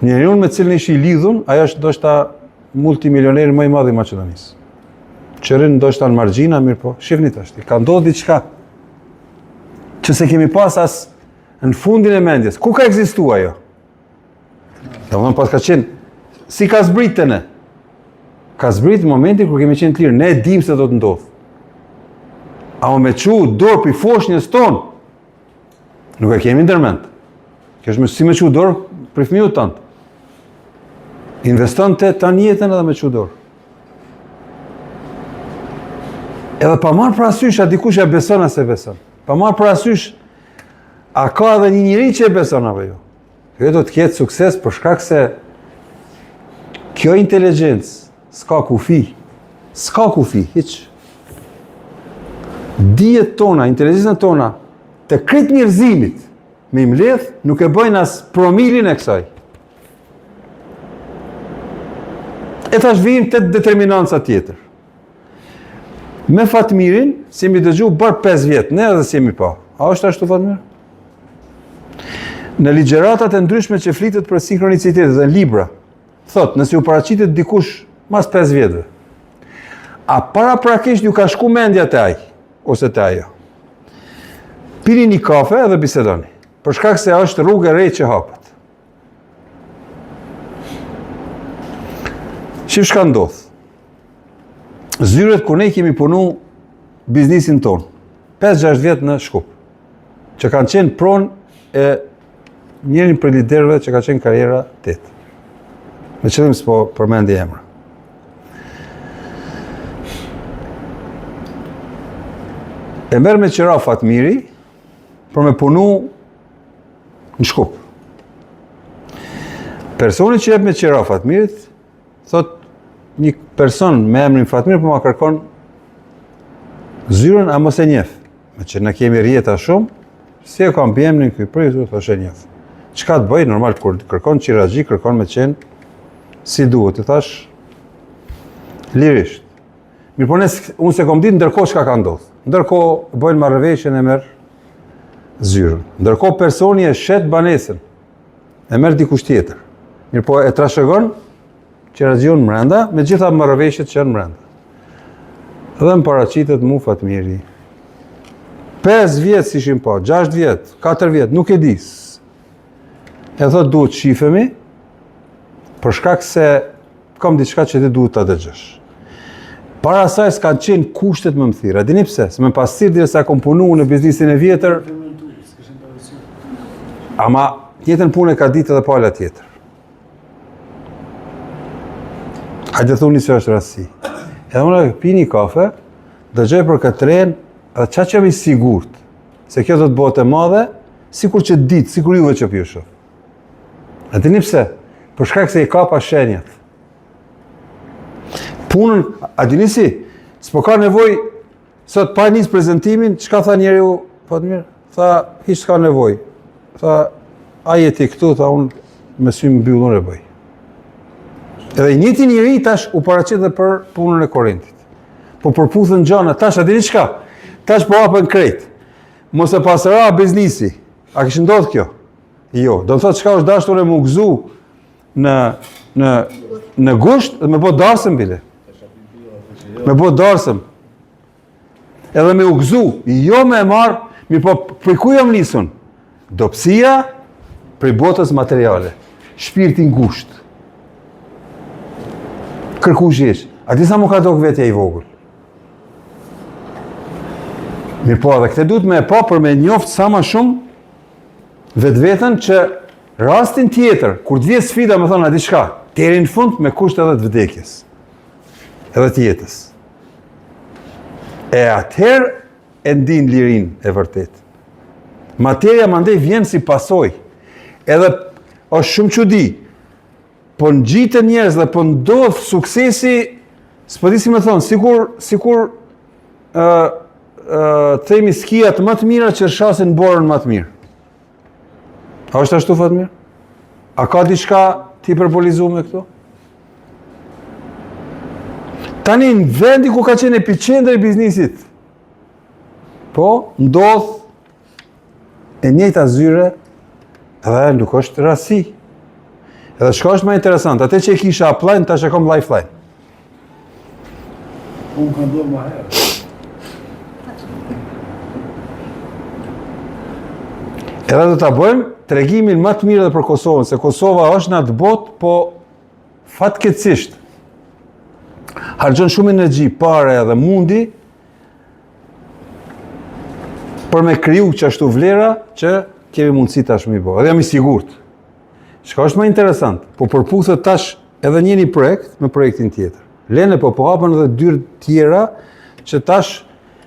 Njeriun me cilin ish i lidhun, ai është ndoshta multimilioneri më i madh i Maqedonisë. Që rrin ndoshta në margjina, mirëpo, shifni tash, ka ndodhur diçka që s'e kemi pas as në fundin e mendjes. Ku ka ekzistu ajo? Domethënë pas ka qenë, si ka zbrit te ne? Ka zbrit në momentin kur kemi qenë të lirë, ne e dim se do të ndodhë. Ama me çu dorë pi foshnjës tonë, nuk e kemi ndërmend. Kjo është me, si me çu dorë prej fëmijës tënd. Investon te tanë jetën edhe me çu dorë. Edhe pa marrë parasysh a dikush e beson a s'e beson. Pa marrë parasysh a ka edhe një njeri që e beson apo jo. Kjo do të ketë sukses për shkak se kjo inteligjencë s'ka kufi. S'ka kufi, hiç. Dijet tona, inteligjencën tona, të krejt njerëzimit, me i mledh, nuk e bëjnë as promilin e kësaj. E tash vijmë te determinanca tjetër. Me Fatmirin, s'jemi dëgju bërë 5 vjet, ne edhe s'jemi pa. A është ashtu Fatmir? Në ligjeratat e ndryshme që flitet për sinkronicitetet dhe libra, thot, nëse ju paraqitet dikush mas 5 vjetëve, a paraprakisht ju ka shku mendja te ai, ose te ajo. Pini një kafe edhe bisedoni, për shkak se është rrugë e re që hapet. Shif çka ndodh. Zyret ku ne kemi punu biznisin tonë, 5-6 vjet në Shkup, që kanë qenë pronë e njërin prej liderëve që ka qenë karriera 8. Me qëllim s'po përmendi emra. E merr me qira Fatmiri për me punu në Shkup. Personi që jep me qira Fatmirit, thot një person me emrin Fatmir po ma kërkon zyrën a mos e njef. Meqë ne kemi rrjeta shumë, si e kam emrin ky prej, thosh e njef. Çka të bëj, normal, kur kërkon qiraxhi, kërkon me qenë si duhet, i thash, lirisht. Mirëpo ne, unë s'e kom ditë ndërkohë çka ka ndodhë. Ndërkohë, bëjnë marrëveshjen e merr zyrën. Ndërkohë, personi e shet banesën, e merr dikush tjetër. Mirëpo e trashëgon qiraxhiun mrenda, me gjitha marrëveshjet që janë mrenda. Dhe më paraqitet mu Fatmiri. 5 vjet s'ishim pa, 6 vjet, 4 vjet, nuk e di. E thot duhet shifemi, për shkak se kam diçka që ti duhet ta dëgjosh. Para saj s'kanë qenë kushtet me më thirrë. A dini pse? Se me pas thirrë derisa kom punu në biznisin e vjetër, ama të njëjtën punë e ka ditë edhe pala tjetër. Hajde thuni se është rastësi. Edhe unë pi një kafe, dëgjoj për këtë tren, edhe qaq jam i sigurt, se kjo do të bëhet e madhe, sikur që ditë, sikur juve që po ju shoh. A dini pse? Për shkak se i kapa shenjat. Punën, a dini si? S'po ka nevojë sot pa nis prezantimin, çka tha njeriu, Fatmir? Tha, hiç s'ka nevojë. Tha, a je ti këtu, tha unë me sy mbyllur e bëj. Edhe i njëjti njeri tash u paraqit dhe për punën e Korintit. Po përputhen gjana, tash a dini çka? Tash po hapen krejt. Mos e pas ra biznisi. A kish ndodh kjo? Jo, do të thotë çka është dashur e m'u gëzu në në në gusht dhe me bo darsëm bile. Me bo darsëm. Edhe me u gëzu, jo me e marr, mirëpo prej ku jam nisun? Dobësia prej botës materiale. Shpirti ngusht. Kërkush hiç. A di sa m'u ka dok vetja i vogël? Mirëpo edhe këtë duhet me e pa për me njoft sa ma shumë vetveten që. Rastin tjetër, kur të vjen sfida me thonë a diçka, deri në fund me kusht edhe të vdekjes, edhe të jetës. E atëherë e ndin lirinë e vërtetë. Materia mandej vjen si pasojë. Edhe është shumë çudi. Po ngjiten njerëz dhe po ndodh suksesi, s'po di si me thonë, sikur sikur ë ë themi skijat më të mira që rrëshqasin borën më të mirë. A është ashtu Fatmir? A ka diçka të hiperbolizume këtu? Tani në vendi ku ka qenë epiqendra e biznisit, po ndodh e njëjta zyre dhe nuk është rastësi. Edhe çka është më interesant, atë që e kisha upline, tash e kam lifeline. Unë kam bërë më herë. Edhe do ta bëjmë tregimin më të mirë edhe për Kosovën, se Kosova është në atë botë, po fatkeqësisht harxhon shumë energji, pare edhe mundi për me kriju qashtu vlera që kemi mundësi tash me i bo. Edhe jam i sigurt. Çka është më interesant? Po përputhet tash edhe njëni projekt me projektin tjetër. Lene po po hapen edhe dyer tjera që tash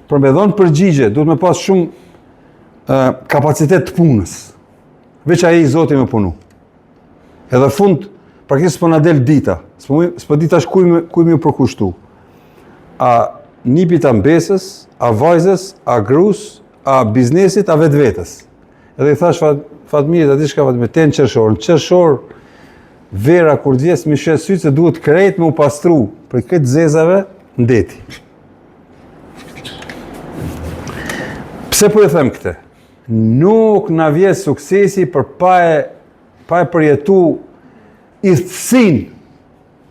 për me dhonë përgjigje, duhet me pas shumë uh, kapacitet të punës. Veç ai i zoti me punu. Edhe fund, praktikisht s'po na del dita. S'po s'po di tash kuj me kuj me iu përkushtu. A nipit a mbesës, a vajzës, a grus, a biznesit, a vetvetes. Edhe i thash Fat, Fatmirit, a di çka Fatmir, te në qershor. Në qershor, vera kur të vjen s'm'i sheh sytë se duhet krejt me u pastru prej krejt zezave në deti. Pse po e them këtë? Nuk na vjen suksesi për pa e, pa e përjetu idhtësinë,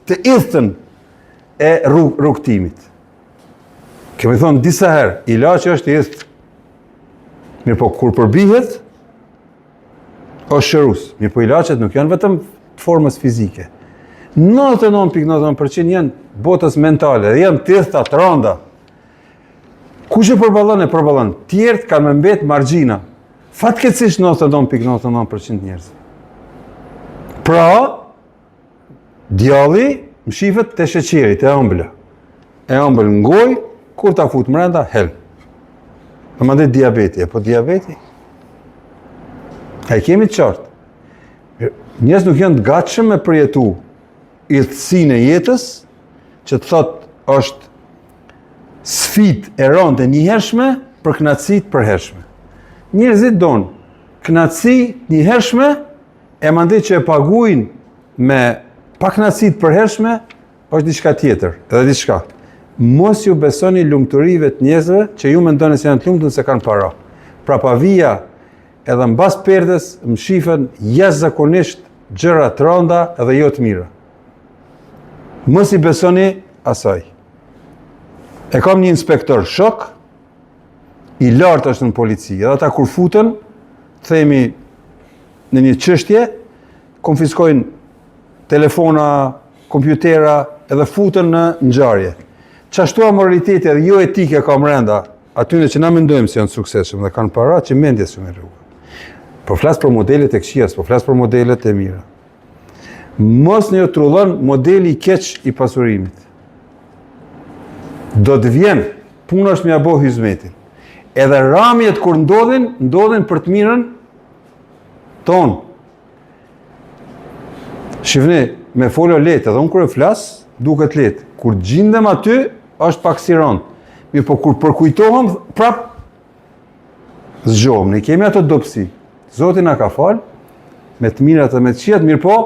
të idhtën e rrug, rrugëtimit. Kemi thonë disa herë, ilaçi është i idhtë. Mirëpo, kur përbihet, është shërues. Mirëpo, ilaçet nuk janë vetëm të formës fizike. 99.99% janë botës mentale, dhe janë të idhta, të randa. Kush e përballon e përballon. Tjerët kanë me mbet margjina. Fatkeqësisht 99.99% njerëz. Pra, Djalli mshifet te sheqeri, te ëmbla. E ëmbël në gojë, kur ta fut mrenda, helm. Dhe mandej diabeti, e po diabeti? A e kemi të qartë? Njerëz nuk janë të gatshëm me përjetu idhtësinë e jetës, që të thotë është sfidë e rëndë e njëhershme për kënaqësi të përhershme. Njerëzit donë kënaqësi të njëhershme E mandej që e paguajnë me pakënaqësi të përhershme, është diçka tjetër, edhe diçka. Mos ju besoni lumturive të njerëzve që ju mendoni se janë të lumtur se kanë para. Prapavija edhe mbas perdes mshifen jashtëzakonisht gjëra të rënda edhe jo të mira. Mos i besoni asaj. E kam një inspektor shok, i lartë është në polici. Edhe ata kur futen, themi në një çështje, konfiskojnë telefona, kompjutera edhe futen në ngjarje. Qashtu amoraliteti edhe jo etike ka mrenda, atyne që na mendojmë se janë të suksesshëm dhe kanë para që mendja s'u merr rruga. Po flas për modelet e këqija, po flas për modelet e mira. Mos na ju trullon modeli i keq i pasurimit. Do të vjen, puna është me ia bo hyzmetin. Edhe ramjet kur ndodhin, ndodhin për të mirën tonë. Shifni, me fol o lehtë, edhe unë kur e flas, duket lehtë. Kur gjindem aty, është pak si rëndë. Mirëpo, kur përkujtohem, prap, zgjohem. Ne kemi ato dobësi. Zoti na ka falë, me të mirat dhe me të këqijat, mirëpo,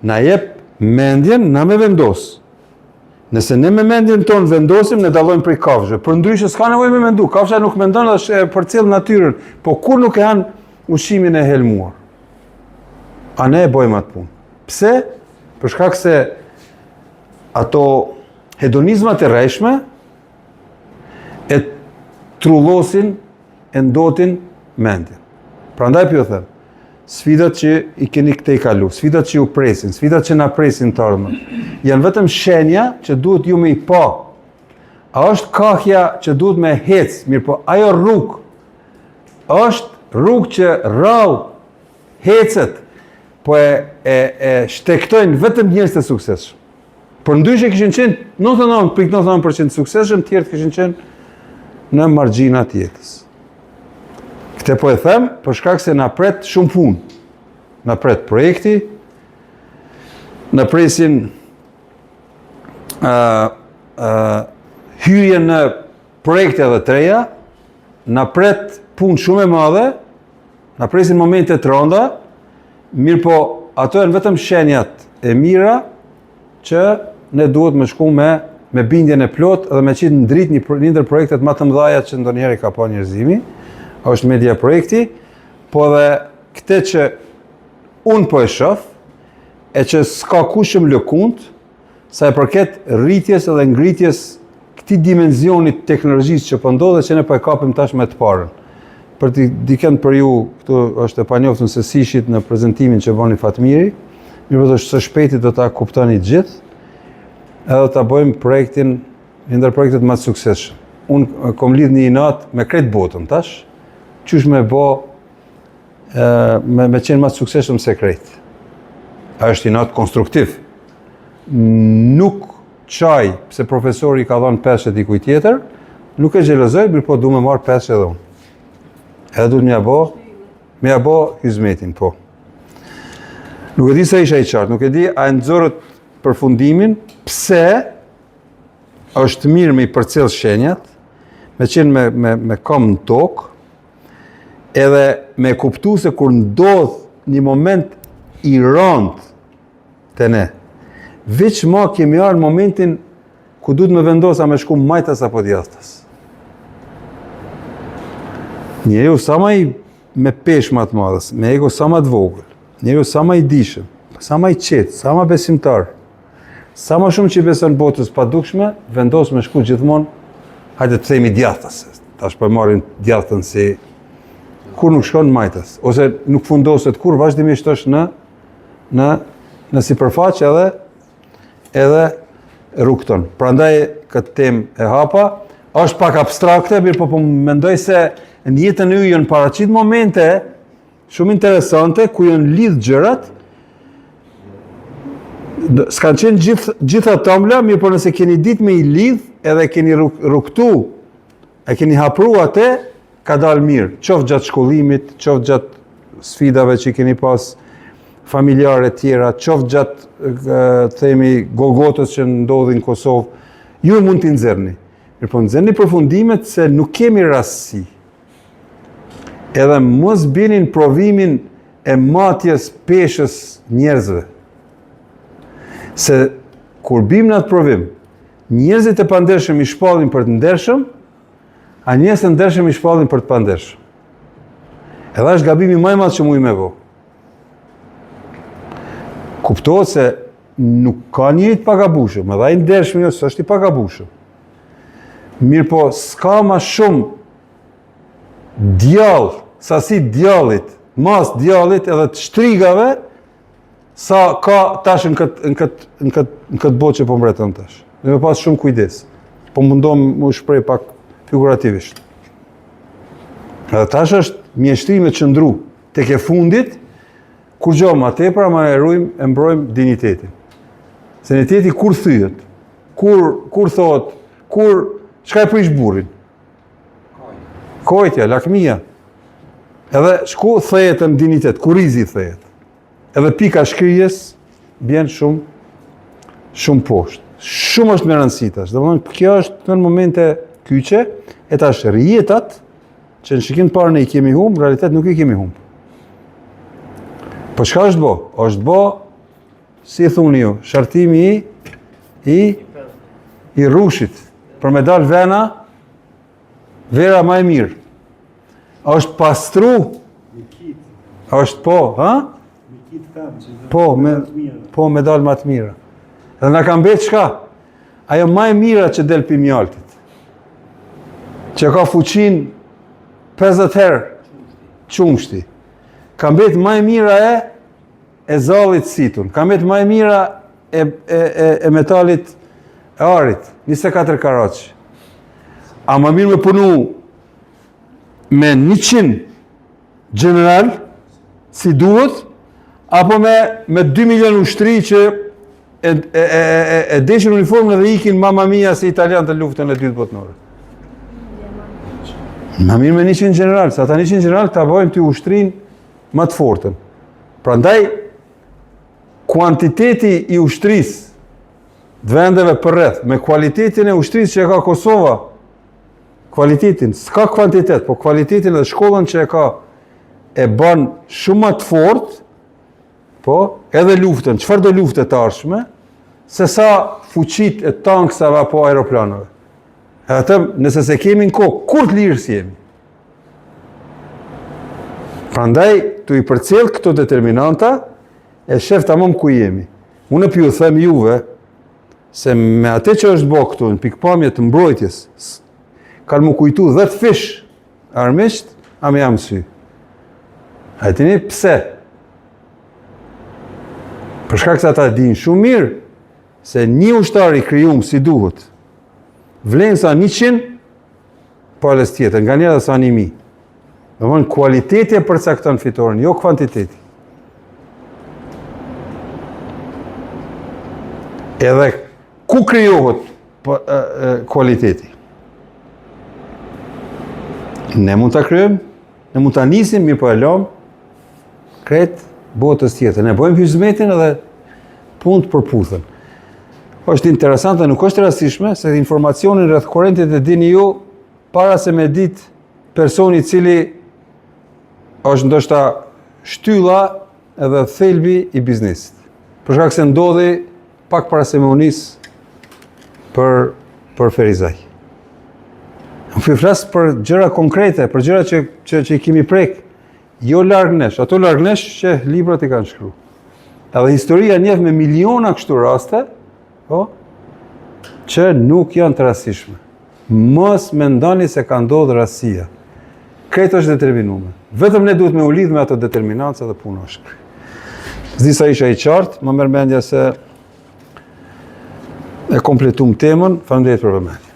na jep mendjen, na me vendos. Nëse ne me mendjen tonë vendosim, ne dallojmë prej kafshëve. Përndryshe s'ka nevojë me mendu, kafsha nuk mendon dhe e përcjell natyrën, po kur nuk e han ushqimin e helmuar. A ne e bojmë atë punë. Pse? Për shkak se ato hedonizmat e rrejshme e trullosin e ndotin mendjen. Prandaj po ju them, sfidat që i keni tejkalu, sfidat që ju presin, sfidat që na presin të ardhmen, janë vetëm shenja që duhet ju me i pa. A është kahja që duhet me hec, mirëpo ajo rrugë është rrugë që rrallë hecet. po e, e, e shtektojnë vetëm njerëzit e suksesshëm. Përndryshe kishin qenë 99.99% të suksesshëm, tjerët kishin qenë në margjina të jetës. Këtë po e them për shkak se na pret shumë punë. Na pret projekti, na presin ë uh, ë uh, hyrje në projekte edhe të reja, na pret punë shumë e madhe, na presin momente të rënda, mirëpo ato janë vetëm shenjat e mira që ne duhet me shku me me bindjen e plotë dhe me qitë në dritë një, një ndër projektet më të mëdhaja që ndonjëherë ka pa njerëzimi, është media projekti, po dhe këtë që unë po e shof, e që s'ka kush që më lëkund, Sa i përket rritjes edhe ngritjes këtij dimensioni të teknologjisë që po ndodh e që ne po e kapim tash me të parën. Për të dikënd për ju këtu është e panjoftun se si ishit në prezantimin që bëni Fatmiri, mirëpo është së shpejti do ta kuptoni gjithë, edhe ta bëjmë projektin, një ndër projektet më të suksesshëm. Unë kom lidh një inat me krejt botën tash, qysh me bo me, me qenë më të suksesshëm se krejt. A është inat konstruktiv. Nuk qaj pse profesori ka dhënë peshe dikujt tjetër, nuk e xhelozoj, mirëpo du me marrë peshe edhe unë. Edhe du të m'ja bo, me ja bo hyzmetin, po. Nuk e di sa isha i qartë, nuk e di a e nxorët përfundimin, pse është mirë me i përcjell shenjat, me qenë me, me, me kom në tokë, edhe me kuptu se kur ndodh një moment i rëndë te ne, veç ma kemi ardhë në momentin ku duhet me vendos a me shku majtas apo djathtas. Njeriu sa ma i me peshë ma të madhe, me ego sa ma të vogël, njeriu sa ma i dijshëm, sa ma i qetë, sa ma besimtar, Sa ma shumë që i beson botës padukshme, vendos me shku gjithmonë, hajde të themi djathtas, tash po e marrim djathtën si kur nuk shkon majtas, ose nuk fundoset kur vazhdimisht është në në në sipërfaqe edhe edhe rrugëton. Prandaj këtë temë e hapa, është pak abstrakte, mirëpo po mendoj se në jetën e juj janë paraqit momente Shumë interesante, ku janë lidh gjërat, s'kanë qenë gjith, gjitha t'omla, mirëpo nëse keni ditë me i lidh, edhe keni rrugëtu, e keni hapru atë, ka dalë mirë, qoftë gjatë shkollimit, qoftë gjatë sfidave që keni pas familjare tjera, qoftë gjatë, të themi, Golgotës që ndodhi në Kosovë, ju mund t'i nxerrni. Mirëpo nxerrni përfundimet se nuk kemi rastësi. Edhe mos bini n'provimin e matjes peshës njerëzve. Se kur bim në atë provim, njerëzit e pandershëm i shpallin për të ndershëm, a njerëzit e ndershëm i shpallin për të pandershëm. Edhe është gabimi ma i madh që muj me bo. Kuptohet se nuk ka njeri të pagabushëm, edhe ai i ndershmi jo, s'është i pagabushëm. Mirëpo, s'ka ma shumë djall, sasi djallit, mas djallit edhe të shtrigave, sa ka tash në këtë, në këtë, në këtë, në këtë botë që po mbreton tash. Dhe me pas shumë kujdes. Po mundohem m'u shpreh pak figurativisht. Edhe tash është mjeshtri me qëndru tek e fundit, kurgjo ma tepër, ama e rujmë, e mbrojmë dinjitetin. Se dinjiteti kur thyhet, kur, kur thotë, kur, çka e prish burrin? Kojtja, lakmia. Edhe shku thehet në dinjitet, kurrizi thehet. Edhe pika shkrirjes bjen shumë, shumë poshtë. Shumë është me rëndësi tash. Domethënë, kjo është në momente kyçe, e tash rrjetat, që në shikim të parë ne i kemi humbë, në realitet nuk i kemi humbë. Po çka është bo? është bo, si thuni ju, shartimi i, i, i rrushit, për me dalë vena, vera ma e mirë. është pastru, është po, ha? Po, me, po, me dalë ma të mira. Dhe na ka mbet çka? Ajo ma e mira që del pi mjaltit. Që ka fuqin 50 herë qumshti. Ka mbet ma e mira e e zallit situn. Ka mbet ma e mira e, e, e, e metalit e arit, 24 karatësh. A ma mirë me punu me 100 gjeneral, si duhet, Apo me, me 2 milion ushtri që e, e, e, e, e deshin uniformën dhe ikin mama mia si italianët në luftën e dytë botnore. Ma mirë me 100 gjeneral, se ata 100 gjeneral ta bëjnë ty ushtrinë më të fortën. Prandaj, kuantiteti i ushtrisë të vendeve përreth, me kualitetin e ushtrisë që e ka Kosova, kualitetin, s'ka kuantitet, po kualitetin dhe shkollën që e ka e bën shumë më të fortë, po, edhe luftën, çfarëdo lufte të ardhshme, se sa fuqitë e tanksave apo aeroplanëve. Edhe atë, nëse s'e kemi në kokë, kurrë të lirë s'jemi. Prandaj, tu i përcjell këto determinanta, e shef tamam ku jemi. Unë po ju them juve, se me atë që është bo këtu, në pikëpamje të mbrojtjes, kanë m'u kujtu 10 fish armiqt, a me ja msy. A e dini pse? Për shkak se ata dinë shumë mirë, se një ushtar i krijum si duhet, vlen sa 100 palës tjetër, nganjëherë edhe sa 1000. Domethënë, kualiteti e përcakton fitoren, jo kvantiteti. Edhe ku krijohet po, e, e, kualiteti? Ne mund ta krijojmë, ne mund ta nisim, mirëpo e lëmë krejt botës tjetër. Ne bëjmë hyzmetin edhe punët përputhen. Është interesante, nuk është e rastësishme, se informacionin rreth korentit e dini ju para se me ditë personi i cili është ndoshta shtylla edhe thelbi i biznesit. Për shkak se ndodhi pak para se me u nis për për Ferizaj. Unë po flas për gjëra konkrete, për gjëra që që që i kemi prek, jo larg nesh, ato larg nesh që librat i kanë shkru. Edhe historia njeh me miliona kështu raste, po, që nuk janë të rastësishme. Mos mendoni se ka ndodhur rastësia. Krejt është determinume. Vetëm ne duhet me u lidh me ato determinanca dhe puna është kry. S'di sa isha i qartë, më merr mendja se e kompletum temën. Faleminderit për vëmendje.